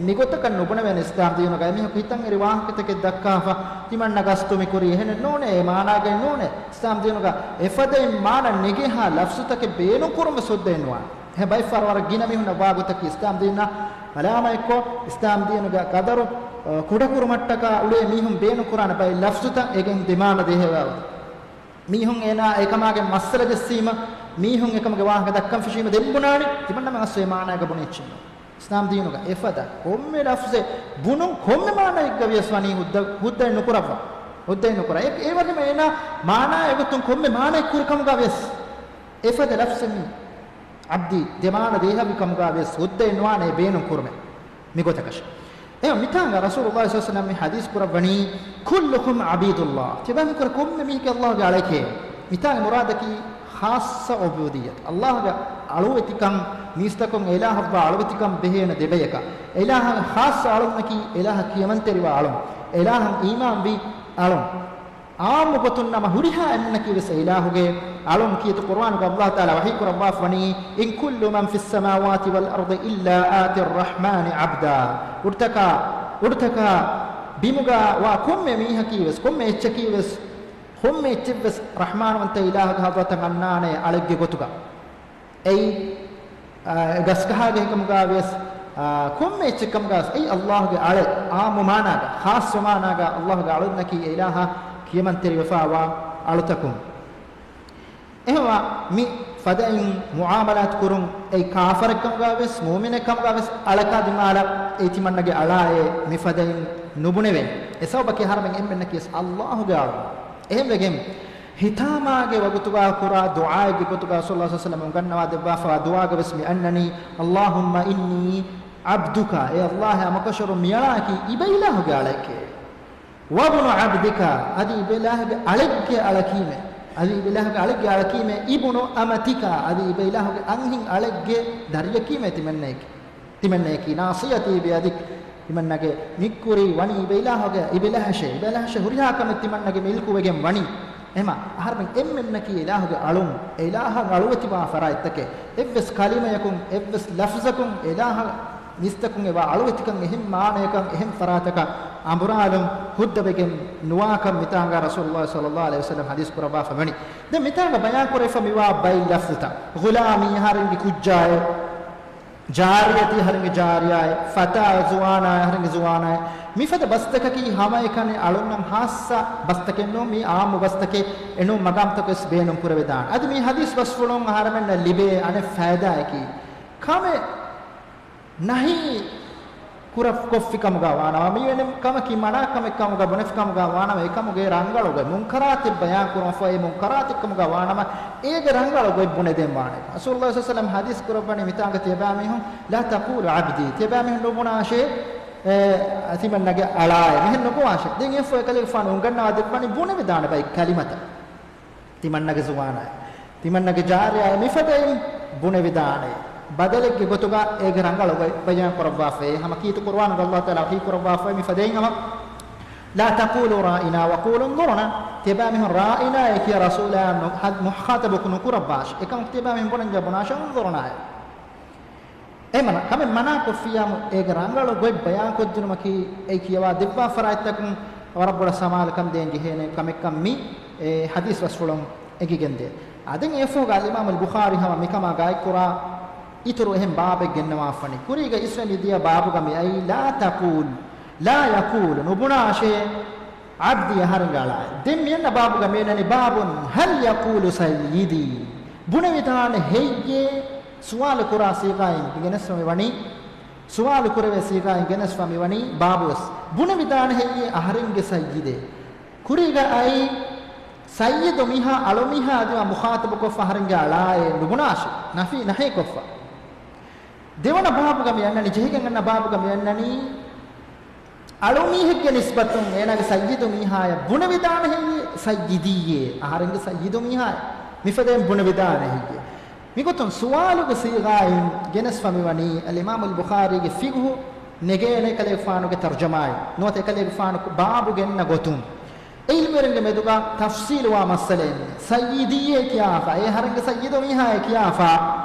މިގޮތަކަށް ނުބުނެވޭނެ އިސްލާމް ދީނުގަ. އެމީހަކު ހިތަށްއެރި ވާހަކަތަކެއް ދައްކާފަ ތިމަންނަ ގަސްތު މި ކުރީ އެހެނެއް ނޫނޭ، އެ މާނާގައެއް ނޫނޭ. އިސްލާމް ދީނުގަ އެފަދައިން މާނަ ނެގޭހާ ލަފްޒުތަކެއް ބޭނުން ކުރުން ވެސް ހުއްދައެއް ނުވާނެ. އެހެން ބައެއްފަހަރު ވަރަށް ގިނަ މީހުންނަށް ވާ ގޮތަކީ އިސްލާމް ދީނަށް މަލާމަތްކޮށް، އިސްލާމް ދީނުގެ ޤަދަރު، އަ، ކުޑަކުރުމަށްޓަކާ އުޅޭ މީހުން ބޭނުން ކުރާނެ ބައެއް ލަފްޒުތައް އެގެން ދެމާނަ ދޭހަވާ ގޮތަށް. މީހުން އޭނާ އެކަމާގެ މައްސަލަ ޖެއްސީމަ، މީހުން އެކަމުގެ ވާހަކަ ދައްކަން ފެށީމަ ދެން ބުނާނެ، ތިމަންނަމެން އަސްލު އެ މާނާގަ ބުނި އެއްޗެއް ނޫން. އިސްލާމް ދީނުގަ އެފަދަ ކޮންމެ ލަފްޒެއް ބުނުން ކޮންމެ މާނައެއްގަ ވިޔަސް ވަނީ ހުއްދަ، ހުއްދައެއް ނުކުރައްވާ. ހުއްދައެއް ނުކުރާ. އެ، އެވަރު ހަމަ އޭނާ މާނާ އެގޮތުން ކޮންމެ މާނައެއް ކުރި ކަމުގަ ވިޔަސް އެފަދަ ލަފްޒެއް މީ. ޢަބްދީ، ދެމާނަ ދޭހަވި ކަމުގަ ވިޔަސް ހުއްދައެއް ނުވާނެ ބޭނުން ކުރުމެއް. މިގޮތަކަށް. އެ މިތާނގަ ރަސޫލުﷲ ޞައްލަﷲ ޢަލައިހި ވަސައްލަމަ މި ޙަދީޘް ކުރައްވަނީ، "كلكم عبيد الله." ތިބާމީހުން ކުރެ ކޮންމެ މީހަކީ ﷲ ގެ އަޅެކޭ. މިތާގެ މުރާދަކީ ޚާއްޞަ ޢުބޫދިއްޔަތު. ﷲ ގެ އަޅުވެތިކަން، މީސްތަކުން އެ އިލާހަށްވާ އަޅުވެތިކަން ބެހޭނެ ދެބަޔަކަށް. އެ އިލާހަށް ޚާއްޞަ އަޅުންނަކީ އެ އިލާހަށް ކިޔަމަންތެރިވާ އަޅުން. އެ އިލާހަށް އީމާންވި އަޅުން. ޢާއްމު ގޮތުން ނަމަ ހުރިހާ އެންމެންނަކީ ވެސް އެ އިލާހުގެ އަޅުން. ކީރިތި ޤުރުއާނުގަ ﷲ ތަޢާލާ ވަޙީ ކުރައްވާފަވަނީ، "إن كل من في السماوات والأرض إلا آتي الرحمن عبدا." އުޑުތަކާ، އުޑުތަކާ ބިމުގަ ވާ ކޮންމެ މީހަކީ ވެސް، ކޮންމެ އެއްޗަކީ ވެސް، ކޮންމެ އެއްޗެއް ވެސް ރަޙްމާންވަންތަ އިލާހުގެ ޙަޟްރަތަށް އަންނާނެ އަޅެއްގެ ގޮތުގަ. އެއީ، އާ، ގަސްގަހާގެ ކަމުގަ ވިޔަސް، އާ، ކޮންމެ އެއްޗެއް ކަމުގަ ވިޔަސް، އެއީ ﷲ ގެ އަޅެއް. ޢާއްމު މާނާގަ، ޚާއްޞަ މާނާގަ ﷲ ގެ އަޅުންނަކީ އެ އިލާހަށް ކިޔަމަންތެރިވެފަވާ އަޅުތަކުން. އެހެންވާ މި ފަދައިން މުޢާމަލާތު ކުރުން އެއީ ކާފަރެއްކަމުގަ ވެސް، މުއުމިނެއްކަމުގަ ވެސް އަޅަކާ ދިމާލަށް އެއީ ތިމަންނަގެ އަޅާއޭ މިފަދައިން ނުބުނެވޭނެ. އެ ސަބަބަކީ އަހަރެމެން އެންމެންނަކީ ވެސް އައްލާހުގެ އަޅުން. އެހެންވެގެން ހިތާމާގެ ވަގުތުގަ ކުރާ ދުޢާއެއްގެ ގޮތުގަ ރަސޫލުﷲ ޞައްލަﷲ ޢަލައިހި ވަސައްލަމަ އުނގަންނަވާ ދެއްވާފަވާ ދުޢާގަ ވެސް މި އަންނަނީ، اللهم إني عبدك، އޭ އައްލާހް ހަމަކަށަވަރުން މިއަޅާއަކީ އިބައިލާހުގެ އަޅެކޭ. وابن عبدك، އަދި އިބައިލާހުގެ އަޅެއްގެ އަޅަކީމޭ. އަދި އިބައިލާހުގެ އަޅެއްގެ އަޅަކީމޭ. ابن أمتك، އަދި އިބައިލާހުގެ އަންހެން އަޅެއްގެ ދަރިޔަކީމޭ ތިމަންނައަކީ. ތިމަންނައަކީ ناصيتي بيدك، ތިމަންނަގެ ނިއްކުރީ ވަނީ އިބައިލާހުގެ، އިބައިލާހަށޭ. އިބައިލާހަށޭ ހުރިހާ ކަމެއް ތިމަންނަގެ މިލްކުވެގެން ވަނީ. އެހެމަ އަހަރެމެން އެންމެންނަކީ އިލާހުގެ އަޅުން. އެ އިލާހަށް އަޅުވެތިވާ ފަރާތްތަކެއް. އެއްވެސް ކަލިމަޔަކުން، އެއްވެސް ލަފްޒަކުން އެ އިލާހަށް މީސްތަކުން އެވާ އަޅުވެތިކަން އެހެން މާނަޔަކަށް އެހެން ފަރާތަކަށް އަނބުރާލުން ހުއްދަވެގެން ނުވާކަން މިތާނގަ ރަސޫލުﷲ ޞައްލަﷲ ޢަލައިހި ވަސައްލަމަ ޙަދީޘް ކުރައްވާފަ ވަނީ. ދެން މިތާނގަ ބަޔާން ކުރެވިފަ މިވާ ބައި ލަފްޒުތައް، ޣުލާމީ އަހަރެންގެ ކުއްޖާއޭ، ޖާރިޔަތީ އަހަރެންގެ ޖާރިޔާއޭ، ފަތާ ޒުވާނާއޭ އަހަރެންގެ ޒުވާނާއޭ، މިފަދަ ބަސްތަކަކީ ހަމައެކަނި އަޅުންނަށް ހާއްސަ ބަސްތަކެއް ނޫން، މީ އާއްމު ބަސްތަކެއް އެނޫން، މަގާމްތަކަށް ވެސް ބޭނުން ކުރެވިދާނެ. އަދި މި ޙަދީޘް ބަސްފުޅުން އަހަރެމެންނަށް ލިބޭ އަނެއް ފައިދާއަކީ، ކަމެއް ނަހީ ކުރަ، ކޮށްފިކަމުގަ ވާނަމަ، މިވެނި ކަމަކީ މަނާ ކަމެއްކަމުގަ ބުނެފިކަމުގަ ވާނަމަ، އެކަމުގެ ރަނގަޅު ގޮތް، މުންކަރާތެއް ބަޔާން ކުރުމަށްފަހު، އެ މުންކަރާތެއްކަމުގަ ވާނަމަ، އޭގެ ރަނގަޅު ގޮތް ބުނެދޭން ވާނެ. ރަސޫލުﷲ ޞައްލަﷲ ޢަލައިހި ވަސައްލަމަ ޙަދީޘް ކުރައްވަނީ މިތާނގަ ތިޔަބައިމީހުން، لا تقولوا عبدي، ތިޔަބައިމީހުން ނުބުނާށޭ، އެ، ތިމަންނަގެ އަޅާއޭ، މިހެން ނުބުނާށޭ. ދެން އެއަށްފަހު އެކަލޭގެފާނު އުނގަންނަވާ ދެއްވަނީ ބުނެވިދާނެ ބައި ކަލިމަތައް. ތިމަންނަގެ ޒުވާނާއޭ، ތިމަންނަގެ ޖާރިޔާއޭ، މިފަދައިން ބުނެވިދާނެ. ބަދަލެއްގެ ގޮތުގަ އޭގެ ރަނގަޅު ގޮތް ބަޔާން ކުރައްވާފައޭ. ހަމަ ކީރިތި ޤުރުއާނުގަ ﷲ ތަޢާލާ ވަޙީ ކުރައްވާފައި މިފަދައިން ހަމަ، لا تقولوا راعنا وقولوا انظرنا، ތިޔަބައިމީހުން ރާޢިނާއޭ ކިޔާ ރަސޫލާ ނު-، ހަ-، މުޚާޠަބަކު ނުކުރައްވާށޭ. އެކަމަކު ތިޔަބައިމީހުން ބުނަންޖެހޭ ބުނާށޭ، انظرنا އޭ. އެ މަނާ، ކަމެއް މަނާކޮށްފިއްޔާމު އޭގެ ރަނގަޅު ގޮތް ބަޔާންކޮށްދިނުމަކީ، އެ ކިޔަވާ ދެއްވާ ފަރާތްތަކުން ވަރަށް ބޮޑަށް ސަމާލުކަން ދޭން ޖެހޭނެ ކަމެއްކަން މި، އެ، ޙަދީޘް ބަސްފުޅުން އެނގިގެންދޭ. އާ، ދެން އެއަށްފަހުގަ އަލްއިމާމުލް ބުޚާރީ ހަމަ މިކަމާ ގާތްކުރާ އިތުރު އެހެން ބާބެއް ގެންނަވާފަނީ. ކުރީގަ އިސްވެ މިދިޔަ ބާބުގަ މި އައީ، لا تقول، لا يقول، ނުބުނާށޭ، عبدي އަހަރެންގެ އަޅާއޭ. ދެން މިއަންނަ ބާބުގަ މިއަންނަނީ، باب هل يقول سيدي، ބުނެވިދާނެ ހެއްޔޭ؟ ސުވާލު ކުރާ ސީޣާއިން ގެނެސްފަ މިވަނީ، ސުވާލު ކުރެވޭ ސީޣާއިން ގެނެސްފަ މިވަނީ ބާބުވެސް. ބުނެވިދާނެ ހެއްޔޭ އަހަރެންގެ ސައްޔިދޭ؟ ކުރީގަ އައީ ސައްޔިދު މީހާ، އަޅު މީހާ އަދިވާ މުޚާޠަބުކޮށްފަ އަހަރެންގެ އަޅާއޭ ނުބުނާށޭ، ނަފީ، ނަހީކޮށްފަ. ދެވަނަ ބާބުގަ މި އަންނަނީ، ޖެހިގެން އަންނަ ބާބުގަ މި އަންނަނީ، އަޅު މީހެއްގެ ނިސްބަތުން އޭނާގެ ސައްޔިދު މީހާޔަށް ބުނެވިދާނެ ހެއްޔޭ ސައްޔިދީއޭ؟ އަހަރެންގެ ސައްޔިދު މީހާޔަށް މިފަދައިން ބުނެވިދާނެ ހެއްޔޭ؟ މިގޮތުން ސުވާލުގެ ސީޣާއިން ގެނެސްފަ މިވަނީ އަލްއިމާމުލް ބުޚާރީގެ ފިޤުހު ނެގޭނެ އެކަލޭގެފާނުގެ ތަރުޖަމާއިން ނުވަތަ އެކަލޭގެފާނު ބާބު ގެންނަ ގޮތުން. އެ ޢިލްމުވެރިންގެ މެދުގަ ތަފްޞީލުވާ މައްސަލައެއް. ސައްޔިދީއޭ ކިޔާފަ، އޭ އަހަރެންގެ ސައްޔިދު މީހާއޭ ކިޔާފަ،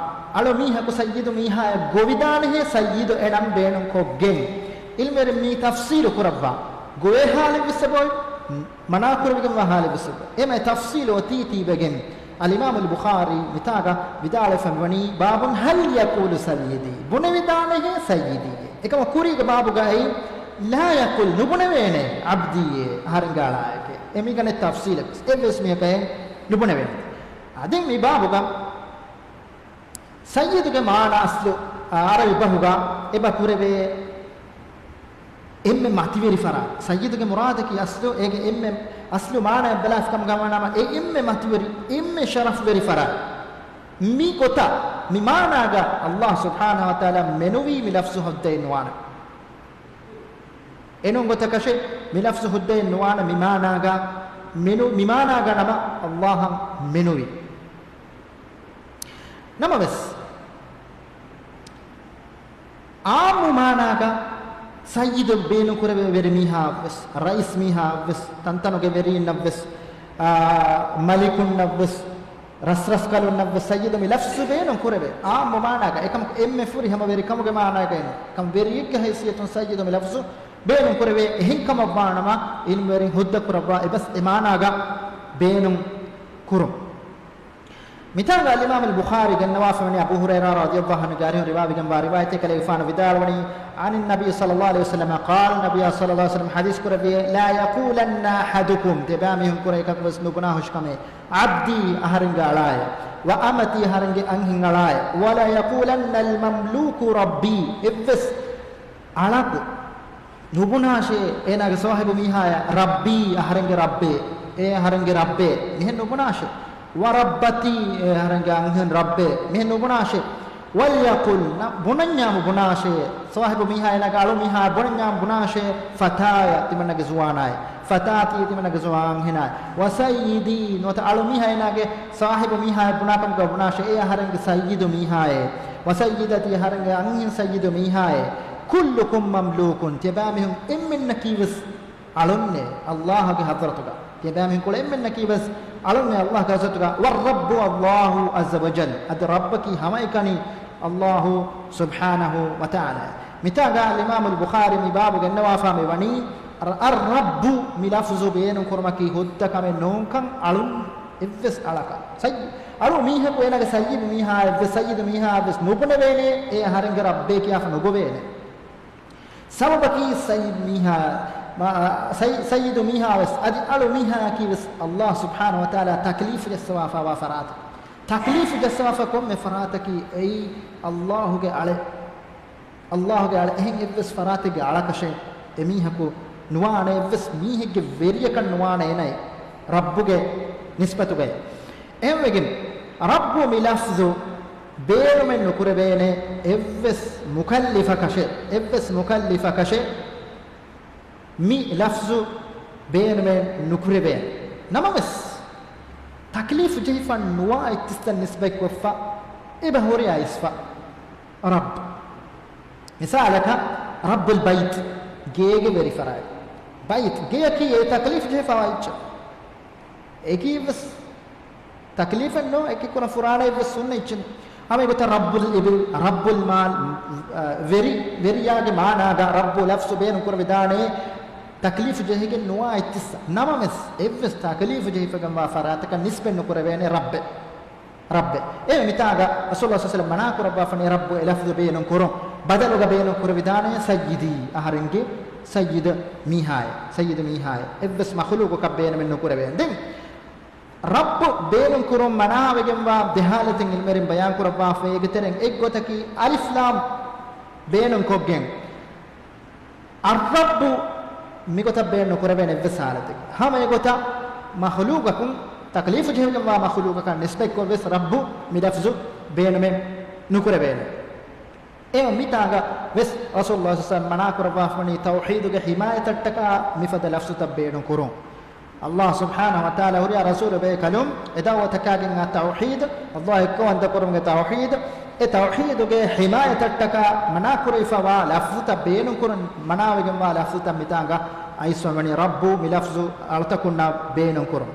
އަޅު މީހަކު ސައްޔިދު މީހާޔަށް ގޮވިދާނެހޭ ސައްޔިދު އެ ނަން ބޭނުން ކޮށްގެން. ޢިލްމުވެރިން މީ ތަފްޞީލު ކުރައްވާ. ގޮވޭ ޙާލެއްވެސް އެބައޮތް، މަނާ ކުރެވިގެންވާ ޙާލެއްވެސް އެބައޮތް. އެމަ އެ ތަފްޞީލު އޮތީ ތީބެގެން. އަލްއިމާމުލް ބުޚާރީ މިތާގަ ވިދާޅުވެފަ މިވަނީ، باب هل يقول سيدي، ބުނެވިދާނެހޭ ސައްޔިދީއޭ. އެކަމަ ކުރީގެ ބާބުގައި، لا يقول، ނުބުނެވޭނެ، عبديއޭ، އަހަރެންގެ އަޅާއެކޭ. އެ މިގަނެ ތަފްޞީލެއް އެއްވެސް މީހަކަށް ނުބުނެވޭނެ. އަދި މި ބާބުގަ ސައްޔިދުގެ މާނަ އަސްލު، އަ، ޢަރަބި ބަހުގަ އެބަ ކުރެވޭ އެންމެ މަތިވެރި ފަރާތް. ސައްޔިދުގެ މުރާދަކީ އަސްލު، އޭގެ އެންމެ އަސްލު މާނައަށް ބަލާފިކަމުގަ ވާނަމަ، އެ އެންމެ މަތިވެރި، އެންމެ ޝަރަފްވެރި ފަރާތް. މި ގޮތަށް، މި މާނާގަ ﷲ ސުބްޙާނަހޫ ވަތަޢާލާ މެނުވީ މި ލަފްޒު ހުއްދައެއް ނުވާނެ. އެނޫން ގޮތަކަށެއް މި ލަފްޒު ހުއްދައެއް ނުވާނެ މި މާނާގަ މެނު، މި މާނާގަ ނަމަ ﷲ އަށް މެނުވީ. ނަމަވެސް، އާއްމު މާނާގަ ސައްޔިދު ބޭނުންކުރެވޭ ވެރި މީހާއަށްވެސް، ރައީސް މީހާއަށްވެސް، ތަންތަނުގެ ވެރީންނަށްވެސް، އާ، މަލިކުންނަށްވެސް، ރަސްރަސްކަލުންނަށްވެސް ސައްޔިދު މި ލަފްޒު ބޭނުން ކުރެވޭ. އާއްމު މާނާގަ އެކަމަކު އެންމެ ފުރިހަމަ ވެރިކަމުގެ މާނާގައި ނޫން. ކަމަކު ވެރިއެއްގެ ހައިސިއްޔަތުން ސައްޔިދު މި ލަފްޒު ބޭނުން ކުރެވޭ. އެހެންކަމަށްވާނަމަ ޢިލްމުވެރިން ހުއްދަ ކުރައްވާ އެބަސް އެ މާނާގަ ބޭނުން ކުރުން. މިތާގަ އަލްއިމާމުލް ބުޚާރީ ގެންނަވާފަވަނީ އަބޫ ހުރައިރާ ރަޟިޔަﷲ ޢަންހުގެ އަރިހުން ރިވާވެގެންވާ ރިވާޔަތެއް. ކަލޭގެފާނު ވިދާޅުވަނީ، عن النبي صلى الله عليه وسلم قال، ނަބިއްޔާ ޞައްލަﷲ ޢަލައިހި ވަސައްލަމަ ޙަދީޘް ކުރެއްވިއޭ، لا يقولن أحدكم، ތިޔަބައިމީހުން ކުރެ އެކަކުވެސް ނުބުނާހުށިކަމެއް، عبدي، އަހަރެންގެ އަޅާއޭ، وأمتي، އަހަރެންގެ އަންހެން އަޅާއޭ، ولا يقولن المملوك ربي، އެއްވެސް އަޅަކު ނުބުނާށޭ، އޭނާގެ ސާހިބު މީހާޔަށް، ربي، އަހަރެންގެ ރައްބޭ، އޭ އަހަރެންގެ ރައްބޭ، މިހެން ނުބުނާށޭ. وَرَبَّتِي، އޭ އަހަރެންގެ އަންހެން ރައްބޭ، މިހެން ނުބުނާށޭ. وَلْيَقُلْ، ނަ-، ބުނަންޏާމު ބުނާށޭ، ސާހިބު މީހާ އޭނާގެ އަޅު މީހާ ބުނަންޏާމު ބުނާށޭ، فَتَايَ، ތިމަންނަގެ ޒުވާނާއޭ، فَتَاتِي، ތިމަންނަގެ ޒުވާން އަންހެނާއޭ، وَسَيِّدِي، ނުވަތަ އަޅު މީހާ އޭނާގެ ސާހިބު މީހާއޭ ބުނާކަމުގަ ބުނާށޭ، އޭ އަހަރެންގެ ސައްޔިދު މީހާއޭ، وَسَيِّدَتِي، އަހަރެންގެ އަންހެން ސައްޔިދު މީހާއޭ. كُلُّكُم مَّمْلُوكٌ، ތިޔަބައިމީހުން އެންމެންނަކީވެސް އަޅުންނޭ ﷲ ގެ ޙަޟްރަތުގަ. ތިޔަބައިމީހުން ކުޅެ އެންމެންނަކީވެސް އަޅުންނޭ ﷲ ގެ ޙަޟްރަތުގަ. وَالرَّبُّ، اللَّهُ عَزَّ وَجَلَّ، އަދި ރައްބަކީ ހަމައެކަނި ﷲ ސުބްޙާނަހޫ ވަތަޢާލާ. މިތާގަ އަލްއިމާމުލް ބުޚާރީ މި ބާބު ގެންނަވާފާ މި ވަނީ، އައްރައްބު މި ލަފްޒު ބޭނުން ކުރުމަކީ ހުއްދަ ކަމެއް ނޫންކަން އަޅުން އެއްވެސް އަޅަކަށް. ސައްޔި-، އަޅު މީހަކު އޭނާގެ ސައްޔިދު މީހާއެއްވެސް، ސައްޔިދު މީހާއެއްވެސް ނުބުނެވޭނެ، އޭ އަހަރެންގެ ރައްބޭ ކިޔާފަ ނުގޮވޭނެ. ސަބަބަކީ ސައްޔިދު މީހާ، މާ-، ސައް-، ސައްޔިދު މީހާވެސް އަދި އަޅު މީހާއަކީވެސް ﷲ ސުބްޙާނަހޫ ވަތަޢާލާ ތަކްލީފު ޖައްސަވާފާވާ ފަރާތެއް. ތަކްލީފު ޖައްސަވާފަ ކޮންމެ ފަރާތަކީ އެއީ ﷲ ގެ އަޅެއް. ﷲ ގެ އަޅެ-، އެހެން އެއްވެސް ފަރާތެއްގެ އަޅަކަށެއް އެމީހަކު ނުވާނެ، އެއްވެސް މީހެއްގެ ވެރިޔަކަށް ނުވާނެ އޭނައެއް ރައްބުގެ ނިސްބަތުގައި. އެހެންވެގެން ރައްބު މި ލަފްޒު ބޭނުމެއް ނުކުރެވޭނެ އެއްވެސް މުކައްލިފަކަށެއް، އެއްވެސް މުކައްލިފަކަށެއް މި ލަފްޒު ބޭނުމެއް ނުކުރެވޭނެ. ނަމަވެސް، ތަކްލީފު ޖެހިފަ ނުވާ އެއްޗިއްސަށް ނިސްބަތްކޮށްފަ، އެބަ ހުރިހާ އިސްފަ ރައްބު. މިސާލަކަށް، ރައްބުލް ބައިތް، ގޭގެ ވެރިފަރާތް. ބައިތް، ގެޔަކީ އެ ތަކްލީފު ޖެހިފަވާ އެއްޗެއް. އެކީވެސް ތަކްލީފެއް ނޫން، އެކި ކުރަން ފުރާނައެއްވެސް ހުންނަ އެއްޗެއް. ހަމަ އެގޮތަށް ރައްބުލް އިބިލް، ރައްބުލް މާލް، އަ، ވެރި، ވެރިޔާގެ މާނާގަ ރައްބު ލަފްޒު ބޭނުން ކުރެވިދާނެ ތަކްލީފު ޖެހިގެން ނުވާ އެއްޗިއްސަށް. ނަމަވެސް، އެއްވެސް ތަކްލީފު ޖެހިފަގެންވާ ފަރާތަކަށް ނިސްބަތް ނުކުރެވޭނެ ރައްބެއް. ރައްބެއް. އެ މިތާގަ ރަސޫލު ޞައްލަﷲ ޢަލައިހި ވަސައްލަމަ މަނާ ކުރައްވާފަނީ ރައްބު އެ ލަފްޒު ބޭނުން ކުރުން. ބަދަލުގަ ބޭނުން ކުރެވިދާނެ ސައްޔިދީ، އަހަރެންގެ ސައްޔިދު މީހާއެއް، ސައްޔިދު މީހާއެއް. އެއްވެސް މަޚުލޫގަކަށް ބޭނުމެއް ނުކުރެވޭނެ. ދެން ރައްބު ބޭނުން ކުރުން މަނާވެގެންވާ ދެ ޙާލަތެއް ޢިލްމުވެރިން ބަޔާން ކުރައްވާފަ، އޭގެ ތެރެއިން އެއްގޮތަކީ އަލިފް ލާމް ބޭނުން ކޮށްގެން، އައްރައްބު މިގޮތަށް ބޭނުން ނުކުރެވޭނެ އެއްވެސް ޙާލަތެއް. ހަމަ އެގޮތަށް މަޚުލޫގަކުން، ތަކްލީފު ޖެހިގެންވާ މަޚުލޫގަކަށް ނިސްބަތްކޮށް ވެސް ރައްބު މި ލަފްޒު ބޭނުމެއް ނުކުރެވޭނެ. އެ މިތާގަ ވެސް ރަސޫލު ޞައްލަﷲ ޢަލައިހި ވަސައްލަމަ މަނާ ކުރައްވާފަނީ ތައުޙީދުގެ ޙިމާޔަތަށްޓަކާ މިފަދަ ލަފްޒުތައް ބޭނުން ކުރުން. ﷲ ސުބްޙާނަހޫ ވަތަޢާލާ ހުރިހާ ރަސޫލު ބޭކަލުން އެ ދަޢުވަތަކާގެން އާ ތައުޙީދު، ﷲ އެއްކައުވަންތަ ކުރުމުގެ ތައުޙީދު، އެ ތައުޙީދުގެ ޙިމާޔަތަށްޓަކާ މަނާ ކުރެވިފަވާ ލަފްޒުތައް ބޭނުން ކުރުން، މަނާވެގެންވާ ލަފްޒުތައް މިތާނގަ އައިސްވަމަނީ ރައްބު މި ލަފްޒު އަޅުތަކުންނާ ބޭނުން ކުރުން.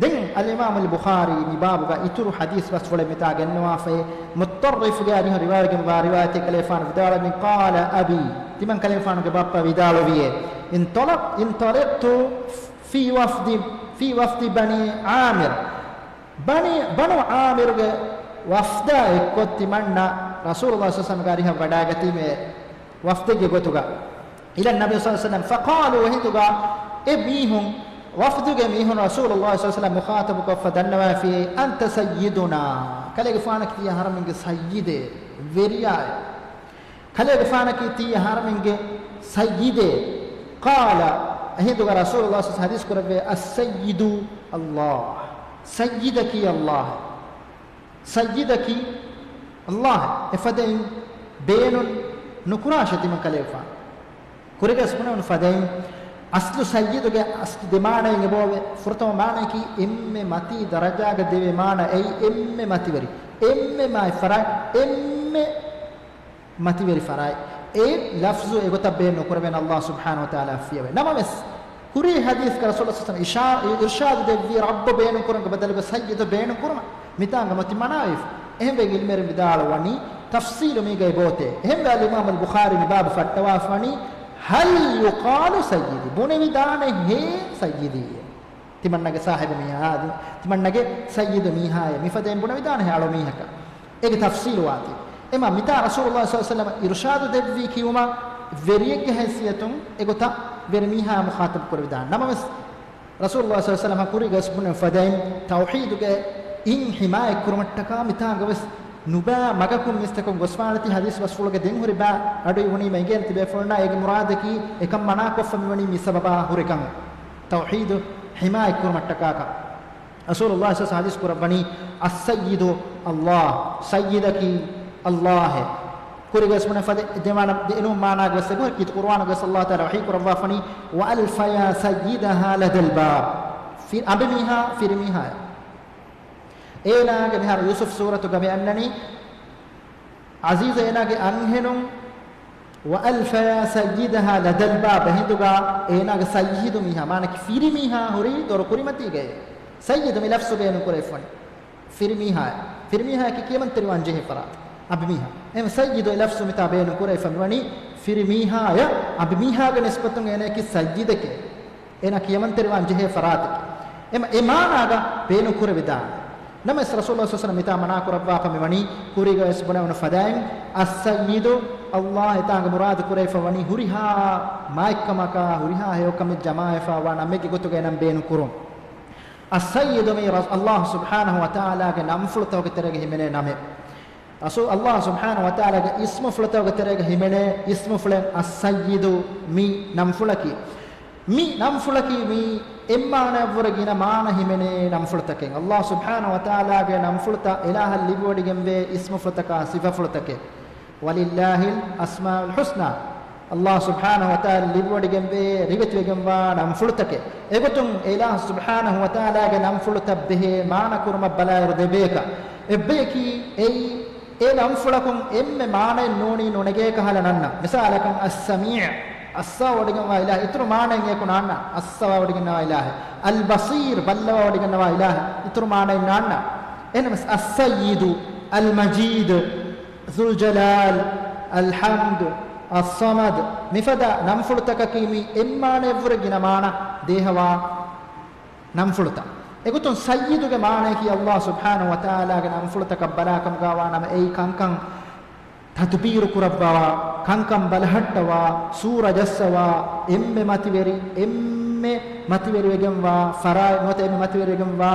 ދެން އަލްއިމާމުލް ބުޚާރީ މި ބާބުގަ އިތުރު ޙަދީޘް ބަސްފުޅެއް މިތާ ގެންނަވާފައި، މުއްޠަރްރިފުގެ އަރިހު ރިވާވެގެންވާ ރިވާޔަތެއް ކަލޭފާނު ވިދާޅުވަނީ، قال أبي، ތިމަން ކަލޭފާނުގެ ބައްޕަ ވިދާޅުވިއޭ، انطلق، انطلقت في وفد، في وفد بني عامر. ބަނީ، ބަނޫ ޢާމިރުގެ ވަފްދާ އެއްކޮށް ތިމަންނަ ރަސޫލުﷲ ޞައްލަﷲ ޢަލައިހި ވަސައްލަމަ ގާރިހަށް ވަޑާގަތީމޭ ވަފްދެއްގެ ގޮތުގަ. إلى النبي صلى الله عليه وسلم فقالوا، އެހިނދުގަ އެ މީހުން، ވަފްދުގެ މީހުން ރަސޫލުﷲ ޞައްލަﷲ ޢަލައިހި ވަސައްލަމަ މުޚާޠަބުކޮށްފަ ދަންނަވައިފި، أنت سيدنا، ކަލޭގެފާނަކީ ތިޔަ އަހަރަމެންގެ ސައްޔިދޭ، ވެރިޔާއޭ. ކަލޭގެފާނަކީ ތިޔަ އަހަރަމެންގެ ސައްޔިދޭ. قال، އެހިނދުގަ ރަސޫލުﷲ ޞައްލަﷲ ޢަލައިހި ވަސައްލަމަ ޙަދީޘް ކުރެއްވި، السيد الله، ސައްޔިދަކީ ﷲ. ސައްޔިދަކީ ﷲ. އެފަދައިން ބޭނުން ނުކުރާށޭ ތިމަން ކަލޭގެފާނު. ކުރިގަސް ބުނެވުނު ފަދައިން، އަސްލު ސައްޔިދުގެ އަސްލު ދެ މާނައެއް އެބައޮވޭ. ފުރަތަމަ މާނައަކީ އެންމެ މަތީ ދަރަޖާގަ ދެވޭ މާނަ އެއީ އެންމެ މަތިވެރި، އެންމެ މާތް ފަރާތް، އެންމެ މަތިވެރި ފަރާތް. އެ ލަފްޒު އެގޮތަށް ބޭނުން ނުކުރެވޭނެ ﷲ ސުބްޙާނަހޫ ވަތަޢާލާ އައްފިޔަވެ. ނަމަވެސް، ކުރީ ޙަދީޘްގަ ރަސޫލުﷲ ޞައްލަﷲ ޢަލައިހި ވަސައްލަމަ އިޝާ-، އިރުޝާދު ދެއްވީ ރައްބު ބޭނުން ކުރުމުގެ ބަދަލުގަ ސައްޔިދު ބޭނުން ކުރުމަށް. މިތާނގަ މަތި މަނާވެފަ. އެހެންވެ ޢިލްމުވެރިން ވިދާޅުވަނީ ތަފްޞީލު މީގައި ބޯތޭ. އެހެންވެ އަލްއިމާމުލް ބުޚާރީ މި ބާބު ފައްޓަވާފަވަނީ، هل يقال سيدي؟ ބުނެވިދާނެ ހޭ ސައްޔިދީ؟ ތިމަންނަގެ ސާހިބު މީހާ އާދި، ތިމަންނަގެ ސައްޔިދު މީހާއޭ، މިފަދައިން ބުނެވިދާނެހެ އަޅު މީހަކަށް. އޭގެ ތަފްސީލު ވާތީ. އެމާ މިތާ ރަސޫލުﷲ ޞައްލަﷲ ޢަލައިހި ވަސައްލަމަ އިރުޝާދު ދެއްވީ ކިޔުމަށް ވެރިއެއްގެ ހައިސިއްޔަތުން އެގޮތަށް ވެރިމީހާ މުޚާޠަބު ކުރެވިދާނެ. ނަމަވެސް، ރަސޫލުﷲ ޞައްލަﷲ ޢަލައިހި ވަސައްލަމަ ކުރީގަވެސް ބުނެ ފަދައިން ތައުޙީދުގެ އިން ޙިމާޔަތް ކުރުމަށްޓަކާ މިތާނގަވެސް ނުބައި މަގަކުން މީސްތަކުން ގޮސްފާނެތީ. ޙަދީޘް ބަސްފުޅުގެ ދެން ހުރި ބައި އަޑު އިވުނީމަ އެނގޭނެ ތިބޭފުޅުންނާ އޭގެ މުރާދަކީ އެކަން މަނާކޮށްފަ މިވަނީ މި ސަބަބާ ހުރެކަން. ތައުޙީދު ޙިމާޔަތް ކުރުމަށްޓަކާކަން. ރަސޫލުﷲ ޞައްލަﷲ ޢަލައިހި ވަސައްލަމަ ޙަދީޘް ކުރައްވަނީ، "السيد الله." ސައްޔިދަކީ ﷲ އޭ. ކުރީގަވެސް ބުނެ ފަދަ ދެވާނަ ދެ އެނޫން މާނާގަވެސް އެބަހުރި ކީރިތި ޤުރުއާނުގަވެސް ﷲ ތަޢާލާ ވަޙީ ކުރައްވާފަނީ، "وألفيا سيدها لدى الباب." ފި-، އަނބިމީހާ، ފިރިމީހާއޭ. އޭނާގެ މިހާރު ޔޫސުފް ސޫރަތުގަ މި އަންނަނީ، ޢަޒީޒު އޭނާގެ އަންހެނުން، "وألفيا سيدها لدى الباب." އެހިނދުގަ އޭނާގެ ސައްޔިދު މީހާ، މާނަކީ ފިރިމީހާ ހުރީ ދޮރު ކުރިމަތީގައޭ. ސައްޔިދު މި ލަފްޒު ބޭނުން ކުރެވިފަނީ ފިރިމީހާއޭ. ފިރިމީހާއަކީ ކިޔަމަންތެރިވާން ޖެހޭ ފަރާތް. އަނބިމީހާ. އެހެން ސައްޔިދު އެ ލަފްޒު މިތާ ބޭނުން ކުރެވިފަ މިވަނީ ފިރިމީހާޔަށް، އަނބިމީހާގެ ނިސްބަތުން އޭނައަކީ ސައްޔިދެކޭ. އޭނާ ކިޔަމަންތެރިވާން ޖެހޭ ފަރާތެކޭ. އެމަ-، އެ މާނާގަ ބޭނުން ކުރެވިދާނެ. ނަމަވެސް ރަސޫލުﷲ ޞައްލަﷲ ޢަލައިހި ވަސައްލަމަ މިތާ މަނާ ކުރައްވާފަ މިވަނީ ކުރީގަވެސް ބުނެވުނު ފަދައިން، "السيد الله" އެތާނގެ މުރާދު ކުރެވިފަ ވަނީ ހުރިހާ މާތްކަމަކާ، ހުރިހާ ހެޔޮކަމެއް ޖަމާވެފަ ވާ ނަމެއްގެ ގޮތުގައި ނަން ބޭނުން ކުރުން. އައްސައްޔިދު މީ ރަ-، ﷲ ސުބްޙާނަހޫ ވަތަޢާލާގެ ނަންފުޅުތަކުގެ ތެރޭގަ ހިމެނޭ ނަމެއް. ރަސޫ-، ﷲ ސުބްޙާނަހޫ ވަތަޢާލާގެ އިސްމުފުޅުތަކުގެ ތެރޭގަ ހިމެނޭ އިސްމުފުޅެއް އައްސައްޔިދު މި ނަންފުޅަކީ. މި ނަންފުޅަކީ މީ އެއްމާނައަށްވުރެ ގިނަ މާނަ ހިމެނޭ ނަންފުޅުތަކެއް. ﷲ ސުބްޙާނަހޫ ވަތަޢާލާގެ ނަންފުޅުތައް އިލާހަށް ލިބިވޮޑިގެންވޭ އިސްމުފުޅުތަކާ ސިފަފުޅުތަކެއް. "ولله الأسماء الحسنى." ﷲ ސުބްޙާނަހޫ ވަތަޢާލާ ލިބިވޮޑިގެންވޭ ރިވެތިވެގެންވާ ނަންފުޅުތަކެއް. އެގޮތުން އެ އިލާހު ސުބްޙާނަހޫ ވަތަޢާލާގެ ނަންފުޅުތައް ބެހޭ މާނަ ކުރުމަށް ބަލާއިރު ދެބޭކަށް. އެއްބަޔަކީ އެއީ އެ ނަންފުޅަކުން އެންމެ މާނައެއް ނޫނީ ނުނެގޭކަށް ހަލަ ނަންނަ. މިސާލަކަށް އައްސަމީޢު، އައްސަވާ ވޮޑިގަންނަވާ އިލާހެއް، އިތުރު މާނައެއް އެކު ނާންނަ. އައްސަވާ ވޮޑިގަންނަވާ އިލާހެއް. އަލްބަޞީރު، ބައްލަވާ ވޮޑިގަންނަވާ އިލާހެއް، އިތުރު މާނައެއް ނާންނަ. އެހެނަސް އައްސައްޔިދު، އަލްމަޖީދު، ޛުލްޖަލާލް، އަލްޙަމްދު، އައްޞަމަދު، މިފަދަ ނަންފުޅުތަކަކީ މި އެއްމާނައަށްވުރެ ގިނަ މާނަ ދޭހަވާ ނަންފުޅުތައް. އެގޮތުން ސައްޔިދުގެ މާނަޔަކީ ﷲ ސުބްޙާނަހޫ ވަތަޢާލާގެ ނަންފުޅުތަކަށް ބަލާކަމުގަ ވާނަމަ، އެއީ ކަންކަން ތަދުބީރު ކުރައްވާ، ކަންކަން ބަލަހައްޓަވާ، ސޫރަ ޖައްސަވާ، އެންމެ މަތިވެރި، އެންމެ މަތިވެރިވެގެންވާ ފަރާތް ނުވަތަ އެންމެ މަތިވެރިވެގެންވާ،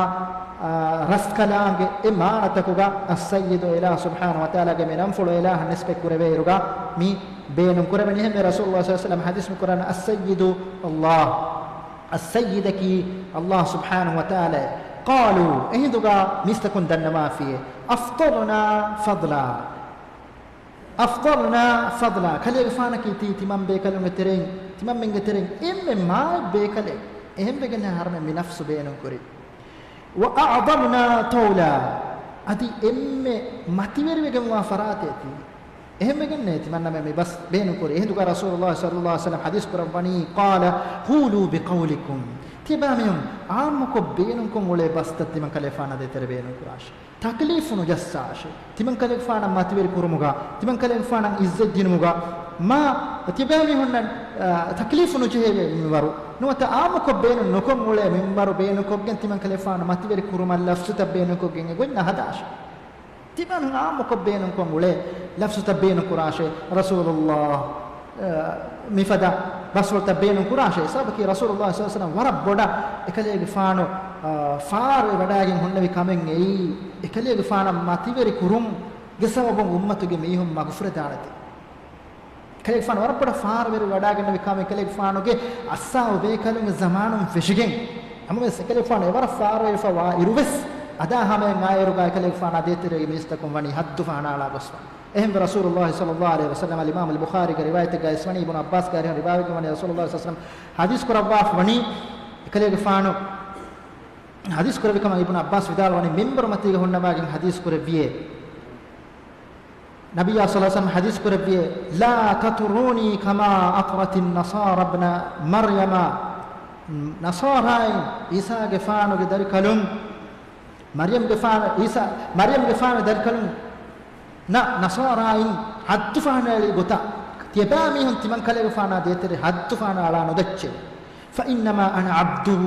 އާ، ރަސްކަލާނގެ އެ މާނަތަކުގަ އައްސައްޔިދު އިލާހު ސުބްޙާނަހޫ ވަތަޢާލާގެ މި ނަންފުޅު އިލާހަށް ނިސްބަތް ކުރެވޭއިރުގަ މި ބޭނުން ކުރެވެނީ. އެހެންވެ ރަސޫލުﷲ ޞައްލަﷲ ޢަލައިހި ވަސައްލަމަ ޙަދީޘް މި ކުރަން، "السيد الله." އައްސައްޔިދަކީ ﷲ ސުބްޙާނަހޫ ވަތަޢާލާ. ޤާލޫ، އެހިނދުގަ މީސްތަކުން ދަންނަވާފިޔޭ، "أفضلنا فضلا." أفضلنا فضلا. ކަލޭގެފާނަކީ ތީ ތިމަން ބޭކަލުންގެ ތެރެއިން، ތިމަންމެންގެ ތެރެއިން އެންމެ މާތް ބޭކަލެއް. އެހެންވެގެން ހަރުމެ މި ނަފްސު ބޭނުން ކުރީ. "وأعظمنا طولا." އަދި އެންމެ މަތިވެރިވެގެންވާ ފަރާތެއް ތީ. އެހެންވެގެންނޭ ތިމަންނަމެން މި ބަސް ބޭނުން ކުރީ. އެހިނދުގަ ރަސޫލުﷲ ޞައްލަﷲ ޢަލައިހި ވަސައްލަމަ ޙަދީޘް ކުރައްވަނީ، قال، "قولوا بقولكم." ތިޔަބައިމީހުން ޢާއްމުކޮށް ބޭނުންކޮށް އުޅޭ ބަސްތައް ތިމަން ކަލޭގެފާނާ ދޭތެރޭ ބޭނުން ކުރާށޭ. ތަކްލީފު ނުޖައްސާށޭ. ތިމަން ކަލޭގެފާނަށް މަތިވެރި ކުރުމުގަ، ތިމަން ކަލޭގެފާނަށް އިއްޒަތް ދިނުމުގަ، މާ ތިޔަބައިމީހުންނަށް، އާ، ތަކްލީފު ނުޖެހޭ މިންވަރު ނުވަތަ ޢާއްމުކޮށް ބޭނުން ނުކޮށް އުޅޭ މިންވަރު ބޭނުންކޮށްގެން ތިމަން ކަލޭގެފާނު މަތިވެރި ކުރުމަށް ލަފްޒުތައް ބޭނުންކޮށްގެން އެ ގޮތް ނަހަދާށޭ. ތިމަން ޢާއްމުކޮށް ބޭނުންކޮށް އުޅޭ ލަފްޒުތައް ބޭނުން ކުރާށޭ. ރަސޫލުﷲ، އަ، މިފަދަ ބަސްފުޅުތައް ބޭނުން ކުރާށޭ. ސަބަބަކީ ރަސޫލުﷲ ޞައްލަﷲ ޢަލައިހި ވަސައްލަމަ ވަރަށް ބޮޑަށް އެކަލޭގެފާނު، އަ، ފާރުވެވަޑައިގެން ހުންނެވި ކަމެއް އެއީ، އެކަލޭގެފާނަށް މަތިވެރި ކުރުމުގެ ސަބަބުން އުއްމަތުގެ މީހުން މަގުފުރެދާނެތީ. ކަލޭގެފާނު ވަރަށް ބޮޑަށް ފާރުވެރިވަޑައިގެންނެވި ކަމެއް ކަލޭގެފާނުގެ އައްސާހު ބޭކަލުންގެ ޒަމާނުން ފެށިގެން. ނަމަވެސް އެކަލޭގެފާނު އެވަރަށް ފާރުވެރިވެފަ ވާ އިރުވެސް އަދާ ހަމަޔަށް އާއިރުގަ އެކަލޭގެފާނާ ދޭތެރޭގެ މީސްތަކުން ވަނީ ޙައްދު ފަހަނައަޅާ ގޮސްފަ. އެހެންވެ ރަސޫލުﷲ ޞައްލަﷲ ޢަލައިހި ވަސައްލަމަ އަލްއިމާމު އަލްބުޚާރީގެ ރިވާޔަތެއްގަ އިސްވަނީ އިބްނު ޢައްބާސްގެ އަރިހުން ރިވާވެގެންވަނީ ރަސޫލުﷲ ޞައްލަﷲ ޢަލައިހި ވަސައްލަމަ ޙަދީޘް ކުރައްވާފަ ވަނީ އެކަލޭގެފާނު ޙަދީޘް ކުރެއްވި ކަމަށް އިބްނު ޢައްބާސް ވިދާޅުވަނީ މިންބަރު މަތީގަ ހުންނަވާގެން ޙަދީޘް ކުރެއްވިޔޭ. ނަބިއްޔާ ޞައްލަﷲ ޢަލައިހި ވަސައްލަމަ ޙަދީޘް ކުރެއްވިޔޭ، "لا تطروني كما أطرت النصارى ابن مريم." ނަޞާރާއިން ޢީސާގެފާނުގެ ދަރިކަލުން، މަރްޔަމްގެފާނު، ޢީސާ، މަރްޔަމްގެފާނު ދަރިކަލުން ނަ، ނަޞާރާއިން ޙައްދު ފަހަނައެޅި ގޮތަށް، ތިޔަބައިމީހުން ތިމަން ކަލޭގެފާނާ ދޭތެރޭ ޙައްދު ފަހަނައަޅާ ނުދައްޗޭ. "فإنما أنا عبده."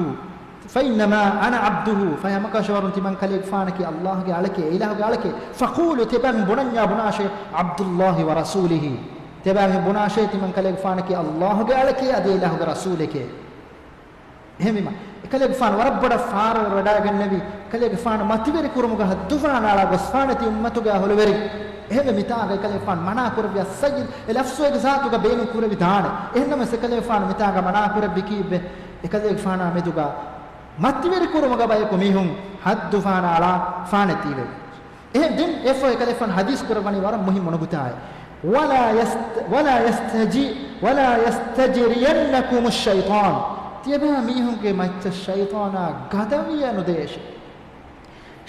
فإنما أنا عبده، ފަހެ ހަމަކަށަވަރުން ތިމަން ކަލޭގެފާނަކީ ﷲގެ އަޅެކޭ، އިލާހުގެ އަޅެކޭ. فقولوا، ތިޔަބައިމީހުން ބުނަންޏާ ބުނާށޭ، عبد الله ورسوله، ތިޔަބައިމީހުން ބުނާށޭ ތިމަން ކަލޭގެފާނަކީ ﷲގެ އަޅެކޭ އަދި އިލާހުގެ ރަސޫލެކޭ. އެހެންވީމަ، އެކަލޭގެފާނު ވަރަށް ބޮޑަށް ފާރުވެރިވެވަޑައިގެންނެވި، އެކަލޭގެފާނު މަތިވެރި ކުރުމުގަ ހައްދުފަހަނަ އަޅާ ގޮސްފާނެތީ އުއްމަތުގެ އަހުލުވެރިން. އެހެންވެ މިތާގަ އެކަލޭގެފާނު މަނާ ކުރެއްވި އައްސައްޔިދު، އެ ލަފްޒު އޭގެ ޒާތުގަ ބޭނުން ކުރެވިދާނެ. އެހެންނަމަވެސް އެކަލޭގެފާނު މިތާގަ މަނާ ކުރެއްވި ކީއްވެ؟ އެކަލޭގެފާނާ މެދުގަ މަތިވެރި ކުރުމުގަ ބަޔަކު މީހުން ހައްދުފަހަނަ އަޅާ ފާނެތީވެ. އެހެން ދެން އެއަށްފަހު އެކަލޭގެފާނު ހަދީސް ކުރައްވަނީ ވަރަށް މުހިއްމު ނުކުތާއެއް. ولا يست-، ولا يستجي-، ولا يستجرينكم الشيطان. ތިޔަބައިމީހުންގެ މައްޗަށް ޝައިޠާނާ ގަދަވިޔަ ނުދޭށޭ.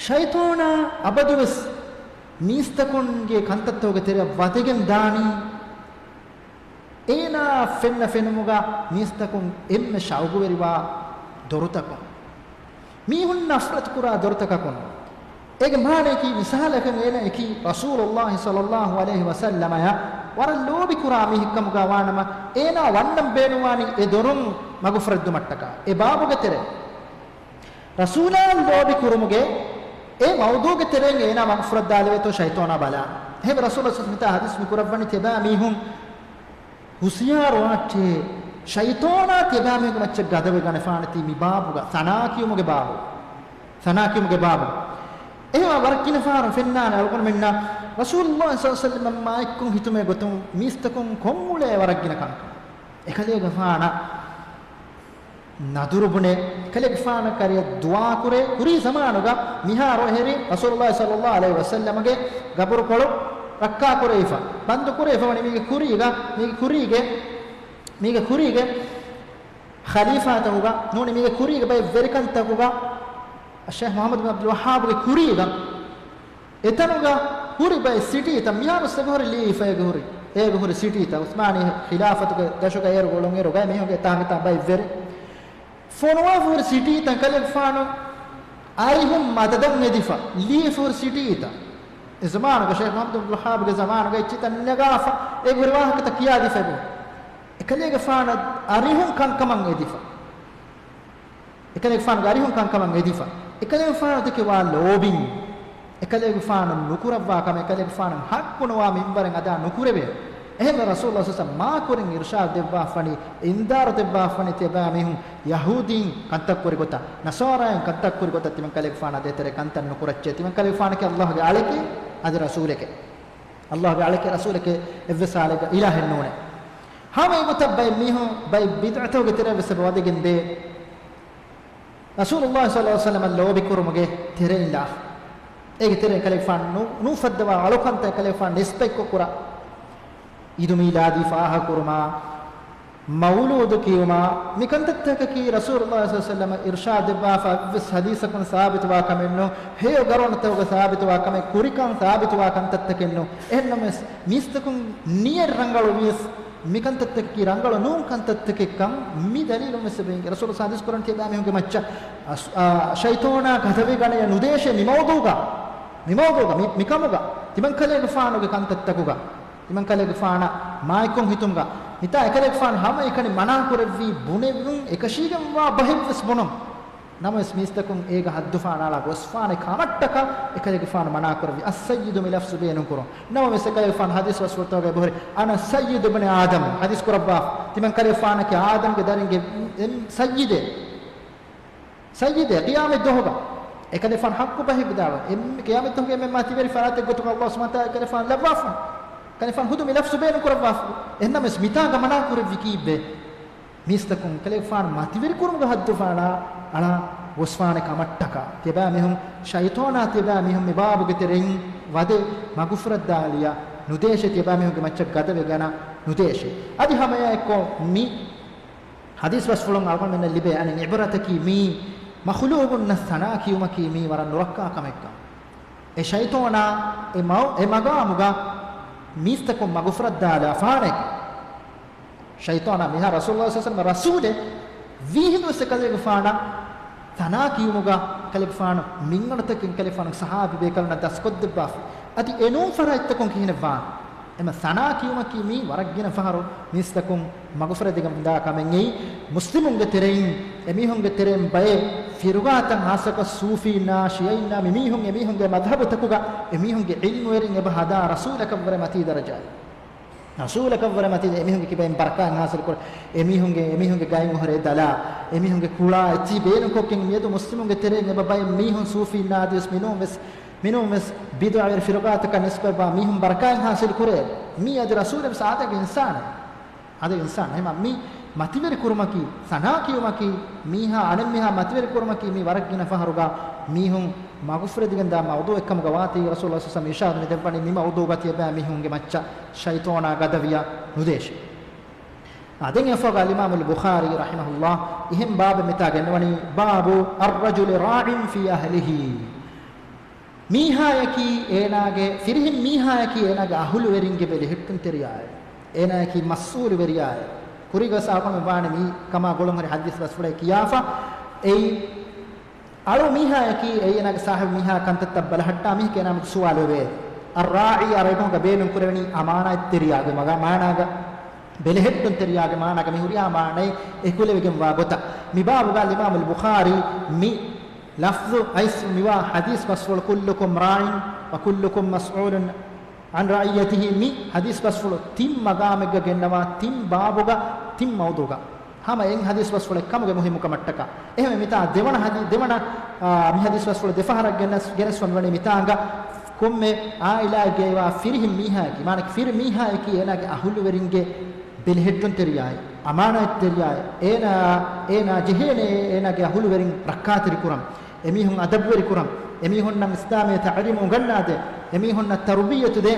ޝައިޠާނާ އަބަދުވެސް މީސްތަކުންގެ ކަންތައްތަކުގެ ތެރެއަށް ވަދެގެން ދާނީ. އޭނާ ފެންނަ ފެނުމުގަ މީސްތަކުން އެންމެ ޝައުގުވެރިވާ ދޮރުތަކުން، މީހުން ނަފްރަތު ކުރާ ދޮރުތަކަކުން. އޭގެ މާނަޔަކީ، މިސާލަކަށް އޭނައަކީ ރަސޫލުﷲ ޞައްލަﷲ ޢަލައިހި ވަސައްލަމައަށް ވަރަށް ލޯބި ކުރާ މީހެއްކަމުގަ ވާނަމަ، އޭނާ ވަންނަން ބޭނުންވާނީ އެ ދޮރުން މަގުފުރެއްދުމަށްޓަކާ، އެ ބާބުގެ ތެރެ. ރަސޫލާއަށް ލޯބި ކުރުމުގެ އެ މައުޟޫގެ ތެރެއިން އޭނާ މަގުފުރައްދާލެވޭތޯ ޝައިޠާނާ ބަލާ. އެހެންވެ ރަސޫލު މިތާ ހަދީސް މި ކުރައްވަނީ ތިޔަބައިމީހުން ހުސިޔާރުވާށޭ، ޝައިޠާނާ ތިޔަބައިމީހުންގެ މައްޗަށް ގަދަވެގަނެފާނެތީ މި ބާބުގަ، ޘަނާ ކިޔުމުގެ ބާބު. ޘަނާ ކިޔުމުގެ ބާބު. އެހެންވެ ވަރަށް ގިނަ ފަހަރު ފެންނާނެ އަޅުގަނޑުމެންނަށް ރަސޫލުﷲ ޞައްލަﷲ ޢަލައިހި ވަސައްލަމައާ އެއްކޮށް ހިތުމޭ ގޮތުން މީސްތަކުން ކޮށްއުޅޭ ވަރަށް ގިނަ ކަންކަން. އެކަލޭގެފާނަށް ނަދުރު ބުނޭ، ކަލޭގެފާނަށް ކަރިޔަށް ދުޢާ ކުރޭ، ކުރީ ޒަމާނުގަ މިހާރު އެހެރީ ރަސޫލުﷲ ޞައްލަﷲ ޢަލައިހި ވަސައްލަމަގެ ގަބުރުކޮޅު ރައްކާ ކުރެވިފަ، ބަންދު ކުރެވިފަ ވަނީ މީގެ ކުރީގަ، މީގެ ކުރީގެ، މީގެ ކުރީގެ ޚަލީފާތަކުގަ ނޫނީ މީގެ ކުރީގެ ބައެއް ވެރިކަންތަކުގަ، ޝޭޚް މުޙައްމަދު ބިން ޢަބްދުލް ވައްހާބުގެ ކުރީގަ އެތަނުގަ ހުރި ބައެއް ސިޓީތައް، މިހާރު އެބަހުރި ލީފަ އޭގަ ހުރި، އޭގަ ހުރި ސިޓީތައް، ޢުސްމާނީ ޚިލާފަތުގެ ދަށުގަ އޭރު ގުޅުން އޭރު ގައި މީހުންގެ ތާކިތާ ބައެއް ވެރި. ފޮނުވާފަ ހުރި ސިޓީތައް ކަލޭގެފާނު އަރިހުން މަދަދަށް އެދިފަ، ލީފަ ހުރި ސިޓީތައް. އެ ޒަމާނުގަ ޝޭޚް މުޙައްމަދު ބިން ޢަބްދުލް ވައްހާބުގެ ޒަމާނުގަ އެއްޗިތައް ނަގާފަ، އޭގެ ހުރި ވާހަކަތައް ކިޔާދީފަ އެބަހުރި. އެކަލޭގެފާނަށް އަރިހުން ކަންކަމަށް އެދިފަ. އެކަލޭގެފާނުގެ އަރިހުން ކަންކަމަށް އެދިފަ. އެކަލޭގެފާނު ދެކެ ވާ ލޯބިން. އެކަލޭގެފާނު ނުކުރައްވާ ކަމެއް، އެކަލޭގެފާނަށް ޙައްޤު ނުވާ މިންވަރެއް އަދާ ނުކުރެވޭ. އެހެންވެ ރަސޫލު ޞައްލަﷲ ޢަލައިހި ވަސައްލަމަ މާކުރިން އިރުޝާދު ދެއްވާފަނީ، އިންޒާރު ދެއްވާފަނީ ތިޔަބައިމީހުން ޔަހޫދީން ކަންތައް ކުރި ގޮތަށް، ނަޞާރާއިން ކަންތައް ކުރި ގޮތަށް ތިމަން ކަލޭގެފާނާ ދޭތެރޭ ކަންތައް ނުކުރައްޗޭ. ތިމަން ކަލޭގެފާނަކީ ﷲގެ އަޅެކޭ، އަދި ރަސޫލެކޭ. ﷲގެ އަޅެކޭ ރަސޫލެކޭ އެއްވެސް ޙާލެއްގަ އިލާހެއް ނޫނޭ. ހަމަ އެގޮތަށް ބައެއް މީހުން ބައެއް ބިދްޢަތަކުގެ ތެރެއަށް ވެސް އެބަ ވަދެގެން ދޭ. ރަސޫލުﷲ ޞައްލަﷲ ޢަލައިހި ވަސައްލަމަށް ލޯބި ކުރުމުގެ ތެރެއިން ލާފަ. އޭގެ ތެރެއިން ކަލޭގެފާނު ނު-، ނުއުފައްދަވާ އަޅުކަންތައް ކަލޭގެފާނު ނިސްބަތްކޮށް ކުރާ. އީދު މީލާދީ ފާހަގަކުރުމާ، މައުލޫދު ކިޔުމާ، މި ކަންތައްތަކަކީ ރަސޫލުﷲ ޞައްލަﷲ ޢަލައިހި ވަސައްލަމަ އިރުޝާދު ދެއްވާފަ އެއްވެސް ޙަދީޘަކުން ސާބިތުވާ ކަމެއް ނޫން، ހެޔޮ ގަރޯނުތަކުގަ ސާބިތުވާ ކަމެއް، ކުރިކަން ސާބިތުވާ ކަންތައްތަކެއް ނޫން. އެހެންނަމަވެސް، މީސްތަކުން ނިޔަތް ރަނގަޅު ވިޔަސް، މި ކަންތައްތަކަކީ ރަނގަޅު ނޫން ކަންތައްތަކެއްކަން މި ދަލީލުން ވެސް އެބަ އިނގޭ. ރަސޫލު ޙަދީޘް ކުރަން ތިޔަބައިމީހުންގެ މައްޗަށް އަސް-، އާ، ޝައިޠާނާ ގަދަވެގަނެޔަށް ނުދޭށޭ މި މައުޟޫގަ، މި މައުޟޫގަ، މި، މިކަމުގަ، ތިމަން ކަލޭގެފާނުގެ ކަންތައްތަކުގަ، ތިމަން ކަލޭގެފާނަށް މާތްކޮށް ހިތުމުގަ، މިތާ އެކަލޭގެފާނު ހަމައެކަނި މަނާކުރެއްވީ ބުނެވުން އެކަށީގެންވާ ބަހެއްވެސް ބުނުން. ނަމަވެސް މީސްތަކުން އޭގަ ހައްދުފަހަނަ އަޅާ ގޮސްފާނެ ކަމަށްޓަކާ އެކަލޭގެފާނު މަނާކުރެއްވި އައްސައްޔިދު މި ލަފްޒު ބޭނުންކުރުން. ނަމަވެސް އެކަލޭގެފާނު ޙަދީޘް ބަސްފުޅުތަކުގައި އެބަހުރި، "أنا سيد ابن آدم" ޙަދީޘް ކުރައްވާ. ތިމަން ކަލޭގެފާނަކީ އާދަމްގެ ދަރިންގެ އެން-، ސައްޔިދެއް. ސައްޔިދެއް ޤިޔާމަތް ދުވަހުގަ. އެކަލޭގެފާނު ޙައްޤު ބަހެއް ވިދާޅުވާ. އެންމެ ޤިޔާމަތް ދުވަހުގެ އެންމެ މަތިވެރި ފަރާތެއް ގޮތުގަ ﷲ ސުބްޙާނަހޫ ވަތަޢާލާ އެކަލޭގެފާނު ލައްވާފަ. ކަލޭގެފާނު ޚުދު މި ލަފްޒު ބޭނުން ކުރައްވާފަ. އެހެންނަމަވެސް މިތާގަ މަނާ ކުރެއްވީ ކީއްވެ؟ މީސްތަކުން ކަލޭގެފާނު މަތިވެރިކުރުމުގެ ހައްދުފަހަނަ އަޅާ ގޮސްފާނެ ކަމަށްޓަކާ، ތިޔަބައިމީހުން ޝައިޠާނާ ތިޔަބައިމީހުން މި ބާބުގެ ތެރެއިން ވަދެ މަގުފުރައްދާލިޔަ ނުދޭށޭ، ތިޔަބައިމީހުންގެ މައްޗަށް ގަދަވެގަނެ ނުދޭށޭ. އަދި ހަމައެއާއެއްކޮށް މި ޙަދީޘް ބަސްފުޅުން އަޅުގަނޑުމެންނަށް ލިބޭ އަނެއް ޢިބްރަތަކީ މީ މަޚުލޫޤުންނަށް ޘަނާ ކިޔުމަކީ މީ ވަރަށް ނުރައްކާ ކަމެއްކަން. އެ ޝައިޠާނާ އެ މަ-، އެ މަގާމުގަ މީސްތަކުން މަގުފުރައްދާލާ ފާނެކެ. ޝައިޠާނާ މިހާ ރަސޫލުﷲ ޞައްލަﷲ ޢަލައިހި ވަސައްލަމަ ރަސޫލެއް ވީހިނދުވެސް އެކަލޭގެފާނަށް ޘަނާ ކިޔުމުގަ އެކަލޭގެފާނު މިންގަނޑުތަކެއް އެކަލޭގެފާނުގެ ޞަޙާބީ ބޭކަލުންނަށް ދަސްކޮށްދެއްވާފަ. އަދި އެނޫން ފަރާތްތަކުން ކިހިނެއްވާނެ؟ އެމަ ސަނާ ކިޔުމަކީ މީ ވަރަށް ގިނަ ފަހަރު މީސްތަކުން މަގުފުރެދިގެން ވިދާ ކަމެއް. އެއީ މުސްލިމުންގެ ތެރެއިން އެމީހުންގެ ތެރެއިން ބައެއް ފިރުގާތައް، ހާއްސަކޮށް ސޫފީންނާ ޝިޔައިންނާ މިމީހުން އެމީހުންގެ މަޒްހަބުތަކުގަ އެމީހުންގެ ޢިލްމުވެރިން އެބަ ހަދާ ރަސޫލަކަށްވުރެ މަތީ ދަރަޖާއެއް. ރަސޫލަކަށްވުރެ މަތީ އެމީހުންގެ ކިބައިން ބަރަކާތް ހާސިލް ކުރ، އެމީހުންގެ، އެމީހުންގެ ގައިމުހުރޭ ދަލާ، އެމީހުންގެ ކުޅާ އެއްޗިހި ބޭނުންކޮށްގެން މިއަދު މުސްލިމުންގެ ތެރެއިން އެބަ ބައެއް މީހުން ސޫފީންނާ އަދިވެސް މިނޫން ވެސް، މިނޫން ވެސް ބިދުޢަވެރި ފިރުގާތަކަށް ނިސްބަތްވާ މީހުން ބަރަކާތް ހާސިލް ކުރޭ. މީ އަދި ރަސޫލެއް ވެސް އާދައިގެ އިންސާނެއް. އާދައިގެ އިންސާނެއް. އެހެމަ މި މަތިވެރި ކުރުމަކީ، ސަނާ ކިޔުމަކީ، މީހާ އަނެއްމީހާ މަތިވެރި ކުރުމަކީ މީ ވަރަށް ގިނަ ފަހަރުގަ މީހުން މަގުފުރެދިގެންދާ މައުޟޫޢެއް ކަމުގަ ވާތީ، ރަސޫލު ޞައްލަﷲު ޢަލައިހި ވަސައްލަމަ އިރުޝާދު މި ދެއްވަނީ މި މައުޟޫޢުގަ ތިޔަބައިމީހުންގެ މައްޗަށް ޝައިޠާނާ ގަދަވިޔަ ނުދޭށޭ. އާ، ދެން އެފޯގަ އަލްއިމާމުލް ބުޚާރީ ރަޙިމަހުﷲ އިހެން ބާބެއް މިތާ ގެންނަވަނީ، باب الرجل راع في أهله. މީހާޔަކީ އޭނާގެ، ފިރިހެން މީހާޔަކީ އޭނާގެ އަހުލުވެރިންގެ ބެލެހެއްޓުންތެރިޔާއޭ. އޭނާޔަކީ މަސްއޫލުވެރިޔާއޭ. ކުރީގަ ސާކޮން ވާނެ މީ ކަމާ ގުޅުންހުރި ޙަދީޘް ބަސްފުޅެއް ކިޔާފަ. އެއީ އަޅު މީހާޔަކީ އެއީ އޭނާގެ ސާހިބު މީހާ ކަންތައްތައް ބަލަހައްޓާ މީހެކޭ އޭނާ މެދު ސުވާލު ވެވޭ. އައްރާޢީ ޢަރަބިން ބޭނުން ކުރެވެނީ އަމާނާތްތެރިޔާގެ މަގާ، މާނާގަ ބެލެހެއްޓުންތެރިޔާގެ މާނާގަ މި ހުރިހާ މާނައެއް އެކުލެވިގެންވާ ގޮތަށް. މި ބާބުގަ އަލްއިމާމުލް ބުޚާރީ މި ލަފްޒު އައިސް މިވާ ޙަދީޘް ބަސްފުޅު، كلكم راع وكلكم مسؤول عن رعيته، މި ޙަދީޘް ބަސްފުޅު ތިން މަގާމެއްގަ ގެންނަވާ ތިން ބާބުގަ ތިން މައުޟޫޢުގަ ހަމަ އެއް ޙަދީޘް ބަސްފުޅެއް ކަމުގެ މުހިއްމުކަމަށްޓަކާ. އެހެންވެ މިތާ ދެވަނަ ޙަދީ-، ދެވަނަ، އާ، މި ޙަދީޘް ބަސްފުޅު ދެފަހަރަށް ގެނެސް-، ގެނެސްފަ މިވަނީ މިތާނގަ ކޮންމެ ޢާއިލާއެއްގައިވާ ފިރިހެން މީހާޔަކީ، މާނަ ފިރި މީހާޔަކީ އޭނާގެ އަހުލުވެރިންގެ ބެލެހެއްޓުންތެރިޔާއެއް، އަމާނާތްތެރިޔާއެއް، އޭނާ، އޭނާ ޖެހޭނެ އޭނާގެ އަހުލުވެރިން ރައްކާތެރިކުރަން، އެމީހުން އަދަބުވެރިކުރަން، އެމީހުންނަށް އިސްލާމީ ތަޢުލީމު އުނގަންނާދޭ، އެމީހުންނަށް ތަރުބިއްޔަތު ދޭ،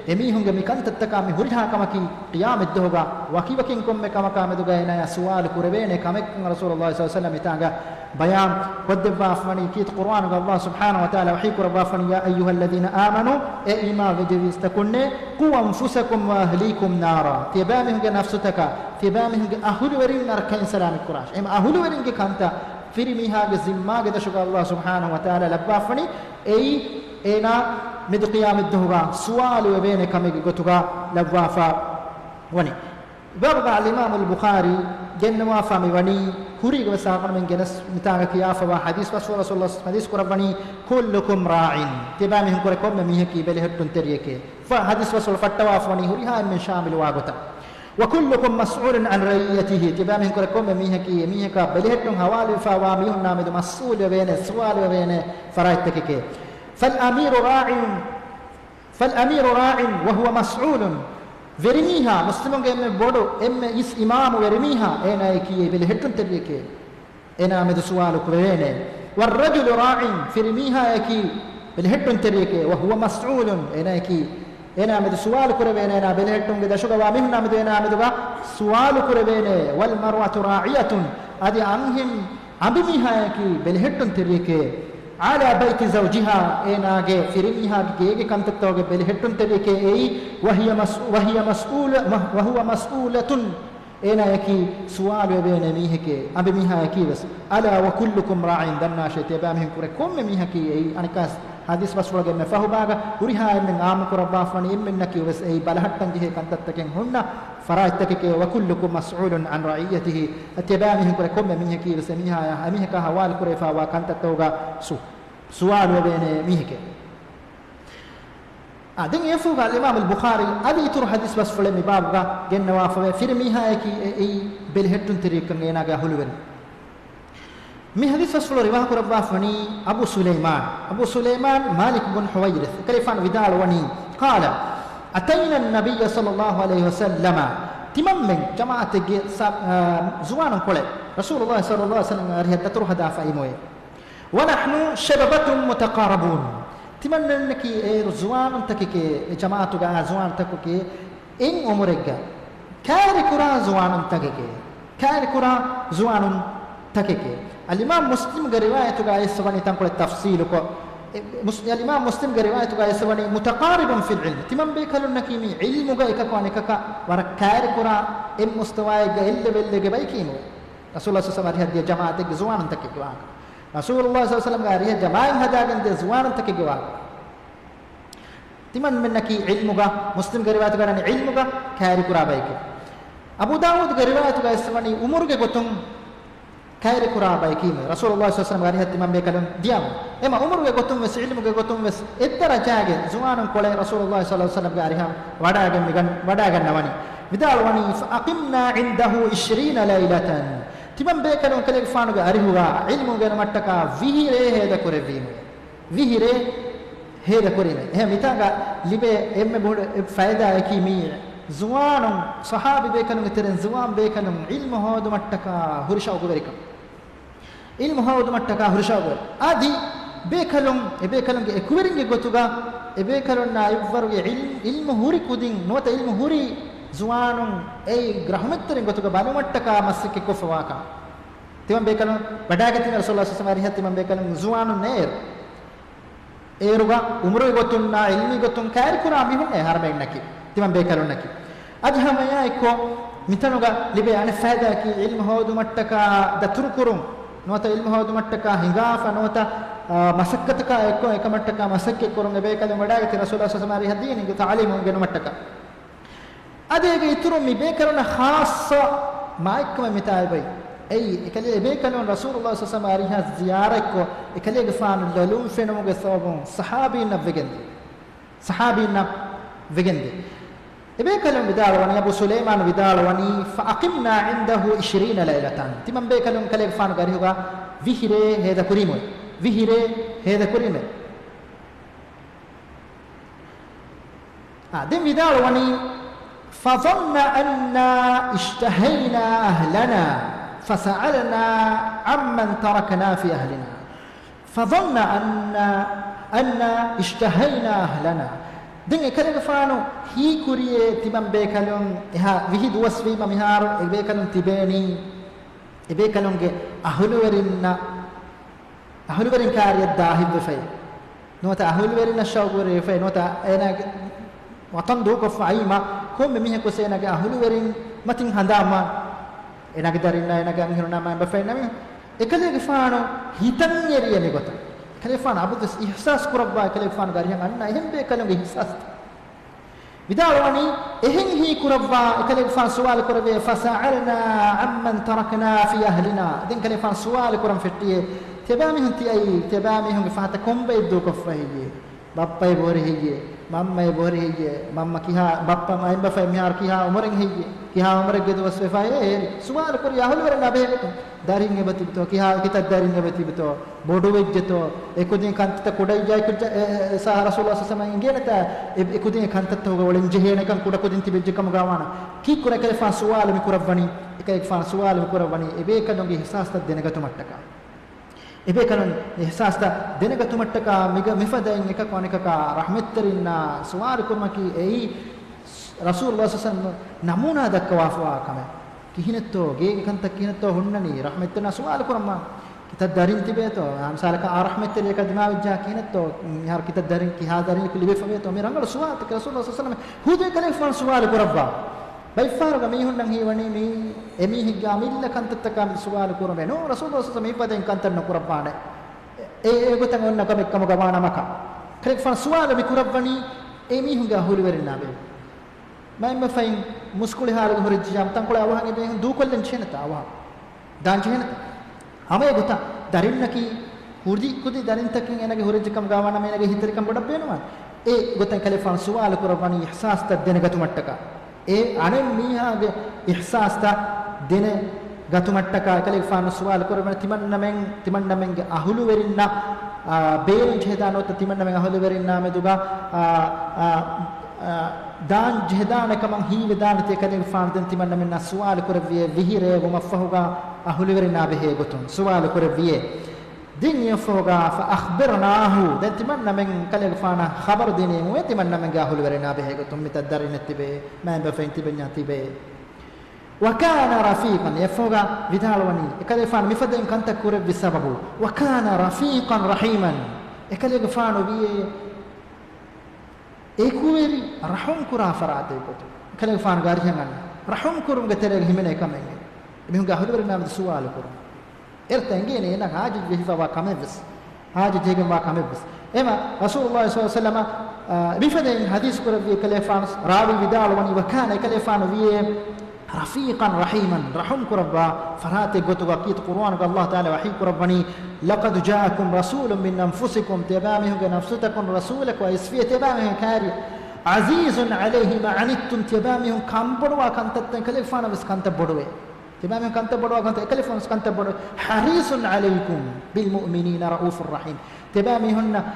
އެމީހުންގެ މި ކަންތައްތަކާ މި ހުރިހާ ކަމަކީ ޤިޔާމަތްދުވަހުގަ ވަކިވަކިން ކޮންމެ ކަމަކާ މެދުގަ އޭނާޔާ ސުވާލު ކުރެވޭނެ ކަމެއްކަން ރަސޫލުﷲ ޞައްލަﷲު ޢަލައިހި ވަސައްލަމަ މިތާނގަ ބަޔާން ކޮށްދެއްވާފަވަނީ. ކީރިތި ޤުރުއާނުގަ ﷲ ސުބްޙާނަހޫ ވަތަޢާލާ ވަޙީ ކުރައްވާފަވަނީ، يا أيها الذين آمنوا، އޭ އީމާންވެއްޖެއްވި މީސްތަކުންނޭ، قوا أنفسكم وأهليكم نارا، ތިޔަބައިމީހުންގެ ނަފްސުތަކާ، ތިޔަބައިމީހުންގެ އަހުލުވެރިން ނަރަކައިން ސަލާމަތް ކުރާށޭ. އެހެން އަހުލުވެރިންގެ ކަންތައް ފިރި މީހާގެ ޒިންމާގެ ދަށުގަ ﷲ ސުބްޙާނަހޫ ވަތަޢާލާ ލައްވާފަވަނީ، އެއީ އޭނާ މެދު ޤިޔާމަތްދުވަހުގަ ސުވާލު ވެވޭނެ ކަމެއްގެ ގޮތުގަ ލައްވާފަ ވަނީ. ބާބުގަ އަލްއިމާމުލް ބުޚާރީ ގެންނަވާފަ މި ވަނީ، ކުރީގަ ވެސް އާކަން މިން ގެނެސް މިތާނގަ ކިޔާފަވާ ޙަދީޘް ބަސްފުޅު ރަސޫލުﷲ ޙަދީޘް ކުރައްވަނީ، كلكم راع، ތިޔަބައިމީހުންކުރެ ކޮންމެ މީހަކީ ބެލެހެއްޓުންތެރިއެކޭ. ފަ ޙަދީޘް ބަސްފުޅު ފައްޓަވާފަވަނީ ހުރިހާ އެންމެން ޝާމިލުވާ ގޮތަށް. وكلكم مسؤول عن رعيته، ތިޔަބައިމީހުންކުރެ ކޮންމެ މީހަކީ އެމީހަކާ ބެލެހެއްޓުން ޙަވާލުވެފަވާ މީހުންނާ މެދު މަސްއޫލުވެވޭނެ، ސުވާލުވެވޭނެ ފަރާތްތަކެކޭ. فالأمير راع، فالأمير راع وهو مسؤول، ވެރިމީހާ، މުސްލިމުންގެ އެންމެ ބޮޑު، އެންމެ އިސް އިމާމު ވެރިމީހާ، އޭނާޔަކީ އެ ބެލެހެއްޓުންތެރިއެކޭ. އޭނާ މެދު ސުވާލު ކުރެވޭނެ. والرجل راع، ފިރިމީހާޔަކީ ބެލެހެއްޓުންތެރިއެކޭ. وهو مسؤول، އޭނާޔަކީ އޭނާ މެދު ސުވާލު ކުރެވޭނެ، އޭނާ ބެލެހެއްޓުމުގެ ދަށުގަވާ މީހުންނާ މެދު އޭނާ މެދުގަ ސުވާލު ކުރެވޭނެ. والمرأة راعية، އަދި އަންހެން އަނބިމީހާޔަކީ ބެލެހެއްޓުންތެރިއެކޭ. على بيت زوجها، އޭނާގެ ފިރިމީހާގެ ގޭގެ ކަންތައްތަކުގެ ބެލެހެއްޓުންތެރިއެކޭ އެއީ. وهي مس-، وهي مسؤول-، وهو مسؤولة، އޭނާޔަކީ ސުވާލުވެވޭނެ މީހެކޭ، އަނބިމީހާޔަކީ ވެސް. ألا وكلكم راع، ދަންނާށޭ، ތިޔަބައިމީހުންކުރެ ކޮންމެ މީހަކީ އެއީ. އަނެއްކާ ޙަދީޘް ބަސްފުޅުގެ އެންމެ ފަހުބާގަ ހުރިހާ އެންމެން އާއްމުކުރައްވާފަވަނީ އެންމެންނަކީ ވެސް އެއީ ބަލަހައްޓަންޖެހޭ ކަންތައްތަކެއް ހުންނަ ފަރާތްތަކެކޭ. وكلكم مسؤول عن رعيته، ތިޔަބައިމީހުންކުރެ ކޮންމެ މީހަކީ ވެސް އެމީހާޔާ، އެމީހަކާ ޙަވާލުކުރެވިފަވާ ކަންތައްތަކުގަ ސު-، ސުވާލުވެވޭނެ މީހެކޭ. އާ، ދެން އެފޫގަ އަލްއިމާމުލް ބުޚާރީ އަދި އިތުރު ޙަދީޘް ބަސްފުޅެއް މި ބާބުގަ ގެންނަވާފަވޭ. ފިރިމީހާޔަކީ އެ-، އެއީ ބެލެހެއްޓުންތެރިއެއްކަން އޭނާގެ އަހުލުވެރިން. މި ޙަދީޘް ބަސްފުޅު ރިވާކުރައްވާފަވަނީ އަބޫ ސުލައިމާން، އަބޫ ސުލައިމާން މާލިކް ބުން ޙުވައިރިޘް. އެކަލޭގެފާނު ވިދާޅުވަނީ، قال، أتينا النبي صلى الله عليه وسلم، ތިމަންމެން ޖަމާޢަތެއްގެ ސަ-، އާ، ޒުވާނުންކޮޅެއް ރަސޫލުﷲ ޞައްލަﷲު ޢަލައިހި ވަސައްލަމަ އަރިހަށް ދަތުރު ހަދާފައިމުވެ. ونحن شببة متقاربون، ތިމަންމެންނަކީ އޭރު ޒުވާނުންތަކެކޭ، އެ ޖަމާޢަތުގަ އާ ޒުވާނުންތަކެކޭ، އެއް އުމުރެއްގަ ކައިރިކުރާ ޒުވާނުންތަކެކޭ، ކައިރިކުރާ ޒުވާނުންތަކެކޭ. އަލްއިމާމް މުސްލިމްގެ ރިވާޔަތުގަ އައިސްފަވަނީ ތަންކޮޅެއް ތަފްޞީލުކޮށް، އެ، މުސް-، އަލްއިމާމް މުސްލިމްގެ ރިވާޔަތުގަ އައިސްފަވަނީ متقارب في العلم، ތިމަން ބޭކަލުންނަކީ މި ޢިލްމުގަ އެކަކު އަނެކަކަށް ވަރަށް ކައިރިކުރާ އެއް މުސްތަވާއެއްގަ އެއް ލެވެލްއެއްގަ ބައިކީމުވެ. ރަސޫލުﷲ ޞައްލަﷲު ޢަލައިހި ވަސައްލަމަ އަރިހަށް ދިޔަ ޖަމާޢަތެއްގެ ޒުވާނުންތަކެއްގެ ވާހަކަ. ރަސޫލުﷲ ޞައްލަﷲު ޢަލައިހި ވަސައްލަމަ އަރިހަށް ޖަމާޢަތް ހަދާގެން ދިޔަ ޒުވާނުންތަކެއްގެ ވާހަކަ. ތިމަންމެންނަކީ ޢިލްމުގަ، މުސްލިމްގެ ރިވާޔަތުގަ ވަނީ ޢިލްމުގަ ކައިރިކުރާ ބަޔަކީ. އަބޫ ދާވޫދުގެ ރިވާޔަތުގަ އެއްސަ ވަނީ ޢުމުރުގެ ގޮތުން ކައިރިކުރާ ބަޔަކީމެ. ރަސޫލުﷲ ޞައްލަﷲ ޢަލައިހި ވަސައްލަމްގެ އަރިހަށް ތިމަންބޭކަލުން ދިޔަމު. އެމަ ޢުމުރުގެ ގޮތުން ވެސް، ޢިލްމުގެ ގޮތުން ވެސް، އެއްދަރަޖާގެ ޒުވާނުން ކޮޅެއް ރަސޫލުﷲ ޞައްލަﷲ ޢަލައިހި ވަސައްލަމްގެ އަރިހަށް ވަޑައިގެން މިގަން-، ވަޑައިގަންނަވަނީ. ވިދާޅުވަނީ، فَأَقَمْنَا عِنْدَهُ عِشْرِينَ لَيْلَةً. ތިމަންބޭކަލުން ކަލޭގެފާނުގެ އަރިހުގަ ޢިލްމު އުނގެނުމަށްޓަކާ ވިހި ރޭ ހޭދަކުރެއްވީމެ. ވިހި ރޭ ހޭދަކުރީމެ. އެހެން މިތާގަ ލިބޭ އެންމެ ބޮޑު އެއް ފައިދާއަކީ މީ، ޒުވާނުން، ޞަޙާބީ ބޭކަލުންގެ ތެރެއިން ޒުވާން ބޭކަލުން ޢިލްމު ހޯދުމަށްޓަކާ ހުރި ޝައުޤުވެރިކަން. ޢިލްމު ހޯދުމަށްޓަކާ ހުރި ޝައުޤުވެރި. އަދި ބޭކަލުން، އެ ބޭކަލުންގެ އެކުވެރިންގެ ގޮތުގަ، އެ ބޭކަލުންނާ އިއްވަރުގެ ޢިލް-، ޢިލްމު ހުރި ކުދިން ނުވަތަ ޢިލްމު ހުރި ޒުވާނުން އެއީ ރަޙުމަތްތެރިން ގޮތުގަ ބަލުމަށްޓަކާ މަސައްކަތް ކޮށްފަވާކަން. ތިމަން ބޭކަލުން ވަޑައިގަތީމެ ރަސޫލުﷲ ޞައްލަﷲ ޢަލައިހި ވަސައްލަމް އަރިހަށް ތިމަން ބޭކަލުން ޒުވާނުން ނޭރު. އޭރުގަ އުމުރުގެ ގޮތުންނާ، ޢިލްމީ ގޮތުން ކައިރިކުރާ މީހުންނޭ ހަރަމޭންނަކީ، ތިމަން ބޭކަލުންނަކީ. އަދި ހަމައެއާއެއްކޮށް، މިތަނުގަ ލިބޭ އަނެއް ފައިދާއަކީ، ޢިލްމު ހޯދުމަށްޓަކާ ދަތުރުކުރުން، ނުވަތަ ޢިލްމު ހޯދުމަށްޓަކާ ހިނގާފަ، ނުވަތަ، އާ، މަސައްކަތަކާ އެއްކޮށް އެކަމަށްޓަކާ މަސައްކަތް ކުރުން އެބޭކަލުން ވަޑައިގަތީ ރަސޫލުﷲ ޞައްލަﷲ ޢަލައިހި ވަސައްލަމް އަރިހަށް ދީނީ ތަޢުލީމު އުނގެނުމަށްޓަކާ. އަދި އޭގެ އިތުރުން މި ބޭކަލުންނަށް ޚާއްޞަ މާތްކަމެއް މިތާ އެބައި. އެއީ، އެކަލޭ އެބޭކަލުން ރަސޫލުﷲ ޞައްލަﷲ ޢަލައިހި ވަސައްލަމް އަރިހަށް ޒިޔާރަތްކޮށް، އެކަލޭގެފާނު ލޮލުން ފެނުމުގެ ސަބަބުން ޞަޙާބީންނަށް ވެގެންދިޔަ. ޞަޙާބީންނަށް ވެގެންދިޔަ. އެބޭކަލުން ވިދާޅުވަނީ، އަބޫ ސުލައިމާނު ވިދާޅުވަނީ، فَأَقَمْنَا عِنْدَهُ عِشْرِينَ لَيْلَةً. ތިމަން ބޭކަލުން ކަލޭގެފާނުގެ އަރިހުގަ ވިހި ރޭ ހޭދަކުރީމު. ވިހި ރޭ ހޭދަކުރީމެ. އާ، ދެން ވިދާޅުވަނީ، فَظَنَّ أَنَّا اشْتَهَيْنَا أَهْلَنَا فَسَأَلْنَا عَمَّنْ تَرَكْنَا فِي أَهْلِنَا. فَظَنَّ أَنَّا، أَنَّا اشْتَهَيْنَا أَهْلَنَا. ދެން އެކަލޭގެފާނު ހީކުރިއޭ ތިމަން ބޭކަލުން އެހާ ވިހި ދުވަސްވީމަ މިހާރު އެބޭކަލުން ތިބޭނީ، އެބޭކަލުންގެ އަހުލުވެރިންނަށް އަހުލުވެރިން ކާރިއަށް ދާހިތްވެފައި، ނުވަތަ އަހުލުވެރިންނަށް ޝައުގުވެރިވެފައި، ނުވަތަ އޭނާގެ ވަޠަން ދޫކޮށްފަ އައީމަ، ކޮންމެ މީހަކުވެސް އޭނާގެ އަހުލުވެރިން މަތިން ހަނދާންވާން، އޭނާގެ ދަރިންނާ، އޭނާގެ އަންހެނުންނާ، މައިންބަފައިންނާ މީހުން. އެކަލޭގެފާނު ހިތަށް އެރިޔަ މިގޮތަށް. އެކަލޭގެފާނު އަބަދުވެސް އިޙްސާސް ކުރައްވާ، އެކަލޭގެފާނުގެ އަރިހަށް އަންނަ އެހެން ބޭކަލުންގެ އިޙްސާސްތައް. ވިދާޅުވަނީ، އެހެން ހީކުރައްވާ، އެކަލޭގެފާނު ސުވާލު ކުރެއްވިއޭ، فَسَأَلْنَا عَمَّنْ تَرَكْنَا فِي أَهْلِنَا. ދެން ކަލޭގެފާނު ސުވާލު ކުރަން ފެއްޓިއޭ، ތިޔަބައިމީހުން ތިއައީ، ތިޔަބައިމީހުންގެ ފަހަތަށް ކޮންބައި ދޫކޮށްފަ ހެއްޔޭ؟ ބައްޕައި ބޮހެރި ހެއްޔޭ؟ މަންމައި ބޮހެރި ހެއްޔޭ؟ މަންމަ ކިހާ، ބައްޕަ މައިންބަފައި މިހާރު ކިހާ އުމުރެއް ހެއްޔޭ؟ ކިހާ އުމުރެއްގެ ދުވަސް ވެފައޭ؟ އެހެރި ސުވާލު ކުރި އަހުލުވެރިންނާ ބެހޭގޮތުން. ދަރިން އެބަ ތިބިތޯ؟ ކިހާ ކިތައް ދަރިން އެބަ ތިބިތޯ؟ ބޮޑުވެއްޖެތޯ؟ އެކުދިން ކަންތައްތައް ކުޑައްޔާ ކުއްޖާ، އެ، އެ، އެ، ސާ ރަސޫލު ޞައްލަﷲ ޢަލައިހި ވަސައްލަމަ އިނގޭނެތާ، އެ، އެކުދިން ކަންތައްތަކުގަ އޮޅެން ޖެހޭނެކަން ކުޑަކުދިން ތިބެއްޖެ ކަމުގަ ވާނަ. ކީއްކުރެ އެކަލޭގެފާނު ސުވާލު މި ކުރައްވަނީ، އެކަލޭގެފާނު ސުވާލު މި ކުރައްވަނީ، އެބޭކަލުންގެ އިޙްސާސްތައް ދެނެގަތުމަށްޓަކާ. އެބޭކަލުން އިޙްސާސްތައް ދެނެގަތުމަށްޓަކާ މިގަ-، މިފަދައިން އެކަކު އަނެކަކާ ރަޙްމަތްތެރިންނާ ސުވާލު ކުރުމަކީ އެއީ ރަސޫލު ޞައްލަﷲ ޢަލައިހި ވަސައްލަމަ ނަމޫނާ ދައްކަވާފަވާ ކަމެއް. ކިހިނެއްތޯ، ގޭގެ ކަންތައް ކިހިނެއްތޯ ހުންނަނީ، ރަޙްމަތްތެރިންނާ ސުވާލު ކުރަމާ. ކިތައް ދަރިން ތިބޭތޯ، އާ، މިސާލަކަށް އާ ރަޙްމަތްތެރިޔަކަށް ދިމާވެއްޖާ ކިހިނެއްތޯ، މިހާރު ކިތައް ދަރިން، ކިހާ ދަރިން ލިބިފަވޭތޯ، މި ރަނގަޅު ސުވާލުތަކެއް ރަސޫލު ޞައްލަﷲ ޢަލައިހި ވަސައްލަމަ ޚުދު އެކަލޭގެފާނު ސުވާލު ކުރައްވާ. ބައެއްފަހަރުގަ މީހުންނަށް ހީވަނީ މީ އެމީހެއްގެ އަމިއްލަ ކަންތައްތަކާ މި ސުވާލު ކުރުމޭ. ނޫން، ރަސޫލު ޞައްލަﷲ ޢަލައިހި ވަސައްލަމަ މިފަދައިން ކަންތައް ނުކުރައްވާނެ. އެ، އެ، އެގޮތަށް އޮންނަ ކަމެއް ކަމުގަ ވާނަމަކަ. ކަލޭގެފާނު ސުވާލު މި ކުރައްވަނީ އެމީހުންގެ އަހުލުވެރިންނާ ބެހޭ. މައިންބަފައިން މުސްކުޅި ހާލުގަ ހުރެއްޖިޔާމު ތަންކޮޅެއް އަވަހަށް އެބޭހުން ދޫކޮށްލަން ޖެހޭނެތާ އަވަހަށް. ދާން ޖެހޭނެތަ؟ ހަމަ އެގޮތަށް ދަރިންނަކީ ކުދި ކުދި ދަރިންތަކެއް އޭނަގެ ހުރެއްޖެ ކަމުގަ ވާނަމަ އޭނަގެ ހިތެރިކަން ބޮޑަށް ބޭނުންވާނެ. އެ ގޮތަށް ކަލޭގެފާނު ސުވާލު ކުރައްވަނީ އިޙްސާސްތައް ދެނެގަތުމަށްޓަކާ. އެ އަނެއް މީހާގެ އިޙްސާސްތައް ދެނެގަތުމަށްޓަކާ ކަލޭގެފާނު ސުވާލު ކުރައްވަނީ ތިމަންނަމެން، ތިމަންނަމެންގެ އަހުލުވެރިންނަށް، އާ، ބޭނުން ޖެހެދާނެ ނުވަތަ ތިމަންނަމެން އަހުލުވެރިންނާ މެދުގަ، އާ، އާ، އާ، ދާން ޖެހެދާނެ ކަމަށް ހީވެދާނެތީ ކަލޭގެފާނު ދެން ތިމަންނަމެންނާ ސުވާލު ކުރެއްވިއޭ ވިހި ރޭ ވުމަށްފަހުގަ އަހުލުވެރިންނާ ބެހޭ ގޮތުން ސުވާލު ކުރެއްވިއޭ. ދެން އެއަށްފަހުގަ فَأَخْبَرْنَاهُ، ދެން ތިމަންނަމެން ކަލޭގެފާނަށް ޚަބަރު ދިނީމުވެ ތިމަންނަމެންގެ އަހުލުވެރިންނާ ބެހޭ ގޮތުން މިތައް ދަރިންނެއް ތިބޭ، މައިންބަފައިން ތިބެންޏާ ތިބޭ. وَكَانَ رَفِيقًا، އެއަށްފަހުގަ ވިދާޅުވަނީ، އެކަލޭގެފާނު މިފަދައިން ކަންތައް ކުރެއްވި ސަބަބު، وَكَانَ رَفِيقًا رَحِيمًا، އެކަލޭގެފާނު ވިއޭ އެކުވެރި ރަޙުމް ކުރާ ފަރާތެއް ގޮތުން. އެކަލޭގެފާނުގެ އަރިހަށް އަންނަ ރަޙުމް ކުރުމުގެ ތެރޭގަ ހިމެނޭ ކަމެއް. އެމީހުންގެ އަހުލުވެރިންނާ މެދު ސުވާލު ކުރުން. އެރަށްތައް އެނގޭނެ އޭނާ ޙާޖަތް ޖެހިފަވާ ކަމެއްވެސް، ޙާޖަތް ޖެހިގެންވާ ކަމެއްވެސް. އެމަ ރަސޫލުﷲ ޞައްލަﷲ ޢަލައިހި ވަސައްލަމަ އާ، މިފަދައިން ޙަދީޘް ކުރެއްވި އެކަލޭފާނު ރާވީ ވިދާޅުވަނީ، وكان، އެކަލޭފާނު ވިޔޭ، رفيقا رحيما، ރަޙުމް ކުރައްވާ ފަރާތެއް ގޮތުގަ. ކީރިތި ޤުރުއާނުގަ ﷲ ތަޢާލާ ވަޙީ ކުރައްވަނީ، لقد جاءكم رسول من أنفسكم، ތިޔަބައިމީހުންގެ ނަފްސުތަކުން ރަސޫލަކު އައިސްފިޔޭ ތިޔަބައިމީހުން ކާރި، عزيز عليه ما عنتم، ތިޔަބައިމީހުން ކަންބޮޑުވާ ކަންތައްތައް އެކަލޭފާނަށް ވެސް ކަންތައް ބޮޑުވޭ. ތިބާމީހުން ކަންތައް ބޮޑުވާ ކަންތައް، އެކަލޭފާނު ވެސް ކަންތައް ބޮޑުވޭ. حريص عليكم بالمؤمنين رءوف رحيم. ތިބާމީހުންނަށް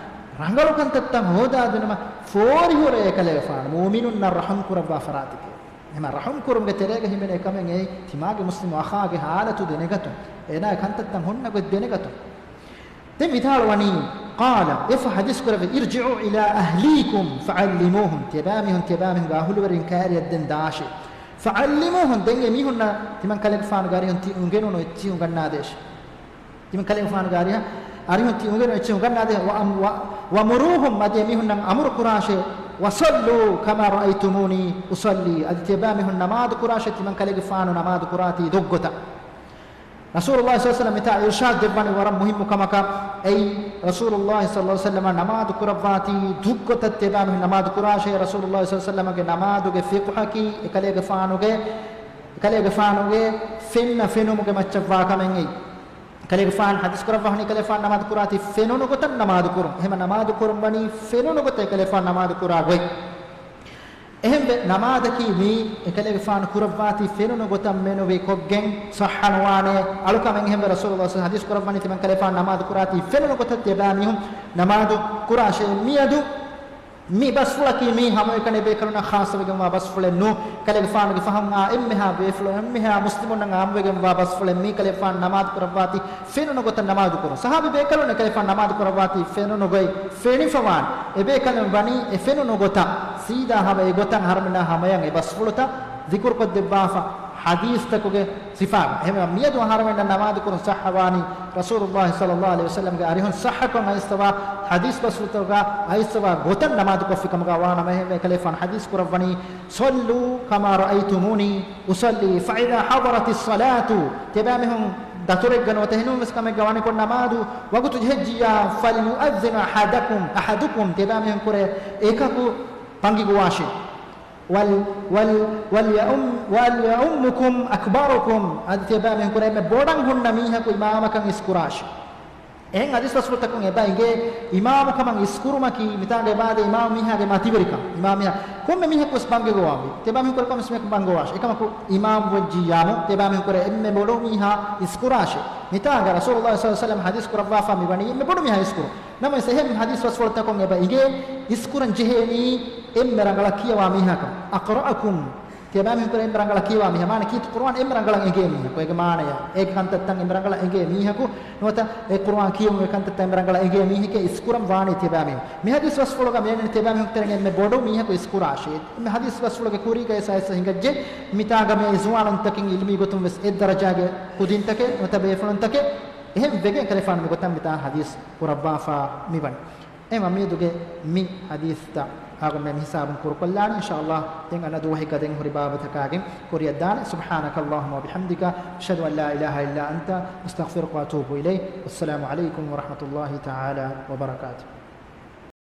ރަނގަޅު ކަންތައްތައް ހޯދާދިނުމަށް ފޯރިހުރޭ އެކަލޭފާނު މުއުމިނުންނަށް ރަޙުމް ކުރައްވާ ފަރާތެކޭ. އެމަ ރަޙުމް ކުރުމުގެ ތެރޭގަ ހިމެނޭ ކަމެއް އެއީ ތިމާގެ މުސްލިމު އަޚާގެ ޙާލަތު ދެނެގަތުން، އޭނާގެ ކަންތައްތައް ހުންނަ ގޮތް ދެނެގަތުން. ދެން ވިދާޅުވަނީ، قال، އެފަ ޙަދީޘް ކުރެއްވި، ارجعوا إلى أهليكم فعلموهم، ތިޔަބައިމީހުން، ތިޔަބައިމީހުންގެ އަހުލުވެރިން ކައިރިއަށް ދެން ދާށޭ. فعلموهم، ދެން އެމީހުންނަށް ތިމަން ކަލޭގެފާނުގެ އަރިހުން ތި އުނގެނުނު އެއްޗިހި އުނގަންނާދޭށޭ. ތިމަން ކަލޭގެފާނުގެ އަރިހަށް، އަރިހުން ތި އުނގެނު އެއްޗިހި އުނގަންނާދޭށޭ. ވަ، ވަ، ومروهم، އަދި އެމީހުންނަށް އަމުރު ކުރާށޭ. وصلوا كما رأيتموني أصلي، އަދި ތިޔަބައިމީހުން ނަމާދު ކުރާށޭ، ތިމަން ކަލޭގެފާނު ނަމާދު ކުރާތީ ދޮގުގޮތަށް. ރަސޫލުﷲ ޞައްލަﷲ ޢަލައިހި ވަސައްލަމް މިތާ އިރްޝާދު ދެއްވަނީ ވަރަށް މުހިއްމު ކަމަކަށް. އެއީ، ރަސޫލުﷲ ޞައްލަﷲ ޢަލައިހި ވަސައްލަމަށް ނަމާދު ކުރައްވާތީ ދުއްގޮތަށް ތިޔަބައިމީހުން ނަމާދު ކުރާށޭ. ރަސޫލުﷲ ޞައްލަﷲ ޢަލައިހި ވަސައްލަމަގެ ނަމާދުގެ ފިޤުހަކީ، އެކަލޭގެފާނުގެ، އެކަލޭގެފާނުގެ ފެންނަ ފެނުމުގެ މައްޗަށްވާ ކަމެއް އެއީ. ކަލޭގެފާނު ޙަދީޘް ކުރައްވާ ހުންނަ ކަލޭގެފާނު ނަމާދު ކުރާތީ ފެނުނު ގޮތަށް ނަމާދު ކުރުން. އެހެން ނަމާދު ކުރުން ވަނީ ފެނުނު ގޮތަށް އެކަލޭގެފާނު ނަމާދު ކުރާ ގޮތް. އެހެންވެ، ނަމާދަކީ މީ އެކަލޭގެފާނު ކުރައްވާތީ ފެނުނު ގޮތަށް މެނުވީ ކޮށްގެން ޞައްޙަ ނުވާނެ އަޅުކަމެއް. އެހެންވެ، ރަސޫލުﷲ ޙަދީޘް ކުރައްވަނީ ތިމަން ކަލޭގެފާނު ނަމާދު ކުރާތީ ފެނުނު ގޮތަށް ތިޔަބައިމީހުން ނަމާދު ކުރާށޭ. މިއަދު މި ބަސްފުޅަކީ މީ ހަމައެކަނި ބޭކަލުންނަށް ޚާއްޞަވެގެންވާ ބަސްފުޅެއް ނޫން. ކަލޭގެފާނުގެ ފަހުން އާ އެންމެހާ ބޭފުޅުން، އެންމެހާ މުސްލިމުންނަށް އާއްމުވެގެންވާ ބަސްފުޅެއް މީ. ކަލޭގެފާނު ނަމާދު ކުރައްވާތީ ފެނުނު ގޮތަށް ނަމާދު ކުރުން. ޞަޙާބީ ބޭކަލުން ކަލޭގެފާނު ނަމާދު ކުރައްވާތީ ފެނުނު ގޮތް ފެނިފަވާނެ. އެ ބޭކަލުން ވަނީ އެ ފެނުނު ގޮތަށް ސީދާ ހަމަ އެ ގޮތަށް އަހަރުމެންނާ ހަމަޔަށް އެ ބަސްފުޅުތައް ޛިކުރުކޮށްދެއްވާފަ ޙަދީޘްތަކުގެ ސިފާގަ. އެހެންވެ، މިއަދު އަހަރުމެންނަށް ނަމާދު ކުރުން ޞައްޙަވާނީ ރަސޫލުﷲ ޞައްލަﷲ ޢަލައިހި ވަސައްލަމްގެ އަރިހުން ޞައްޙަކޮށް އައިސްފަވާ ޙަދީޘް ބަސްފުޅުތަކުގަ އައިސްފަވާ ގޮތަށް ނަމާދު ކޮށްފި ކަމުގަ ވާނަމަ. އެހެންވެ، ކަލޭގެފާނު ޙަދީޘް ކުރައްވަނީ، صلوا كما رأيتموني أصلي، فإذا حضرت الصلاة، ތިޔަބައިމީހުން ދަތުރެއްގަ ނުވަތަ އެހެންވެސް ކަމެއްގަ ވަނިކޮށް ނަމާދު ވަގުތު ޖެހިއްޖިއްޔާ، فليؤذن أحدكم، أحدكم، ތިޔަބައިމީހުން ކުރެ އެކަކު ބަންގި ގޮވާށޭ. ވަލް، ވަލް، ވަލްޔައުމް، ވަލްޔައުއްމުކުމް أَكْبَرُكُمْ، އަދި ތިޔަބައިމީހުން ކުރެ އެންމެ ބޮޑަށް ހުންނަ މީހަކު އިމާމަކަށް އިސްކުރާށޭ. އެހެން ޙަދީޘް ބަސްފުޅުތަކުން އެބަ އިނގޭ، އިމާމުކަމަށް އިސްކުރުމަކީ މިތާގަ އެބައިދޭ އިމާމު މީހާގެ މަތިވެރިކަން. އިމާމު މީހާ ކޮންމެ މީހަކު ވެސް ބަންގި ގޮވާންވީ. ތިޔަބައިމީހުން ކުރެ ކޮންމެސް މީހަކު ބަންގި ގޮވާށޭ. އެކަމަކު އިމާމު ވެއްޖިއްޔާމު ތިޔަބައިމީހުން ކުރެ އެންމެ ބޮޑު މީހާ އިސްކުރާށޭ. މިތާގަ ރަސޫލުﷲ ޞައްލަﷲ ޢަލައިހި ވަސައްލަމް ޙަދީޘް ކުރައްވާފަ މިވަނީ އެންމެ ބޮޑު މީހާ އިސްކުރުން. ނަމަވެސް އެހެން ޙަދީޘް ބަސްފުޅުތަކުން އެބަ އިނގޭ، އިސްކުރަން ޖެހޭނީ އެންމެ ރަނގަޅަށް ކިޔަވާ މީހަކަށް. أقرأكم، ތިޔަބައިމީހުން ކުރެ އެންމެ ރަނގަޅަށް ކިޔަވާ މީހާ. މާނަ ކީރިތި ޤުރުއާން އެންމެ ރަނގަޅަށް އެނގޭ މީހަކު. އޭގެ މާނަޔަށް އޭގެ ކަންތައްތައް އެންމެ ރަނގަޅަށް އެނގޭ މީހަކު ނުވަތަ އެ ޤުރުއާން ކިޔެވުމުގެ ކަންތައްތައް އެންމެ ރަނގަޅަށް އެނގޭ މީހެކޭ އިސްކުރަން ވާނީ ތިޔަބައިމީހުން. މި ޙަދީޘް ބަސްފުޅުގަ މިއަންނަނީ ތިޔަބައިމީހުން ތެރެއިން އެންމެ ބޮޑު މީހަކު އިސްކުރާށޭ. މި ޙަދީޘް ބަސްފުޅުގެ ކުރީގައި އައިސް އައިސް ހިނގައްޖެ، މިތާގަ މި ޒުވާނުންތަކެއް ޢިލްމީ ގޮތުން ވެސް އެއްދަރަޖާގެ ކުދިންތަކެއް ނުވަތަ ބޭފުޅުންތަކެއް. އެހެން ވެގެން ކަލޭފާނު މި ގޮތަށް މިތާ ޙަދީޘް ކުރައްވާފަ މިވަނީ. އެ މަމީދުގެ މި ޙަދީޘްތައް އާގުން މި ހިސާބުން ކުރުކޮށްލާނީ. އިންޝާﷲ ދެން އަންނަ ދުވަހެއްގަ ދެން ހުރި ބާބުތަކާގެން ކުރިއަށްދާނެ. سبحانك اللهم وبحمدك، أشهد أن لا إله إلا أنت، أستغفرك وأتوب إليك. والسلام عليكم ورحمة الله تعالى وبركاته.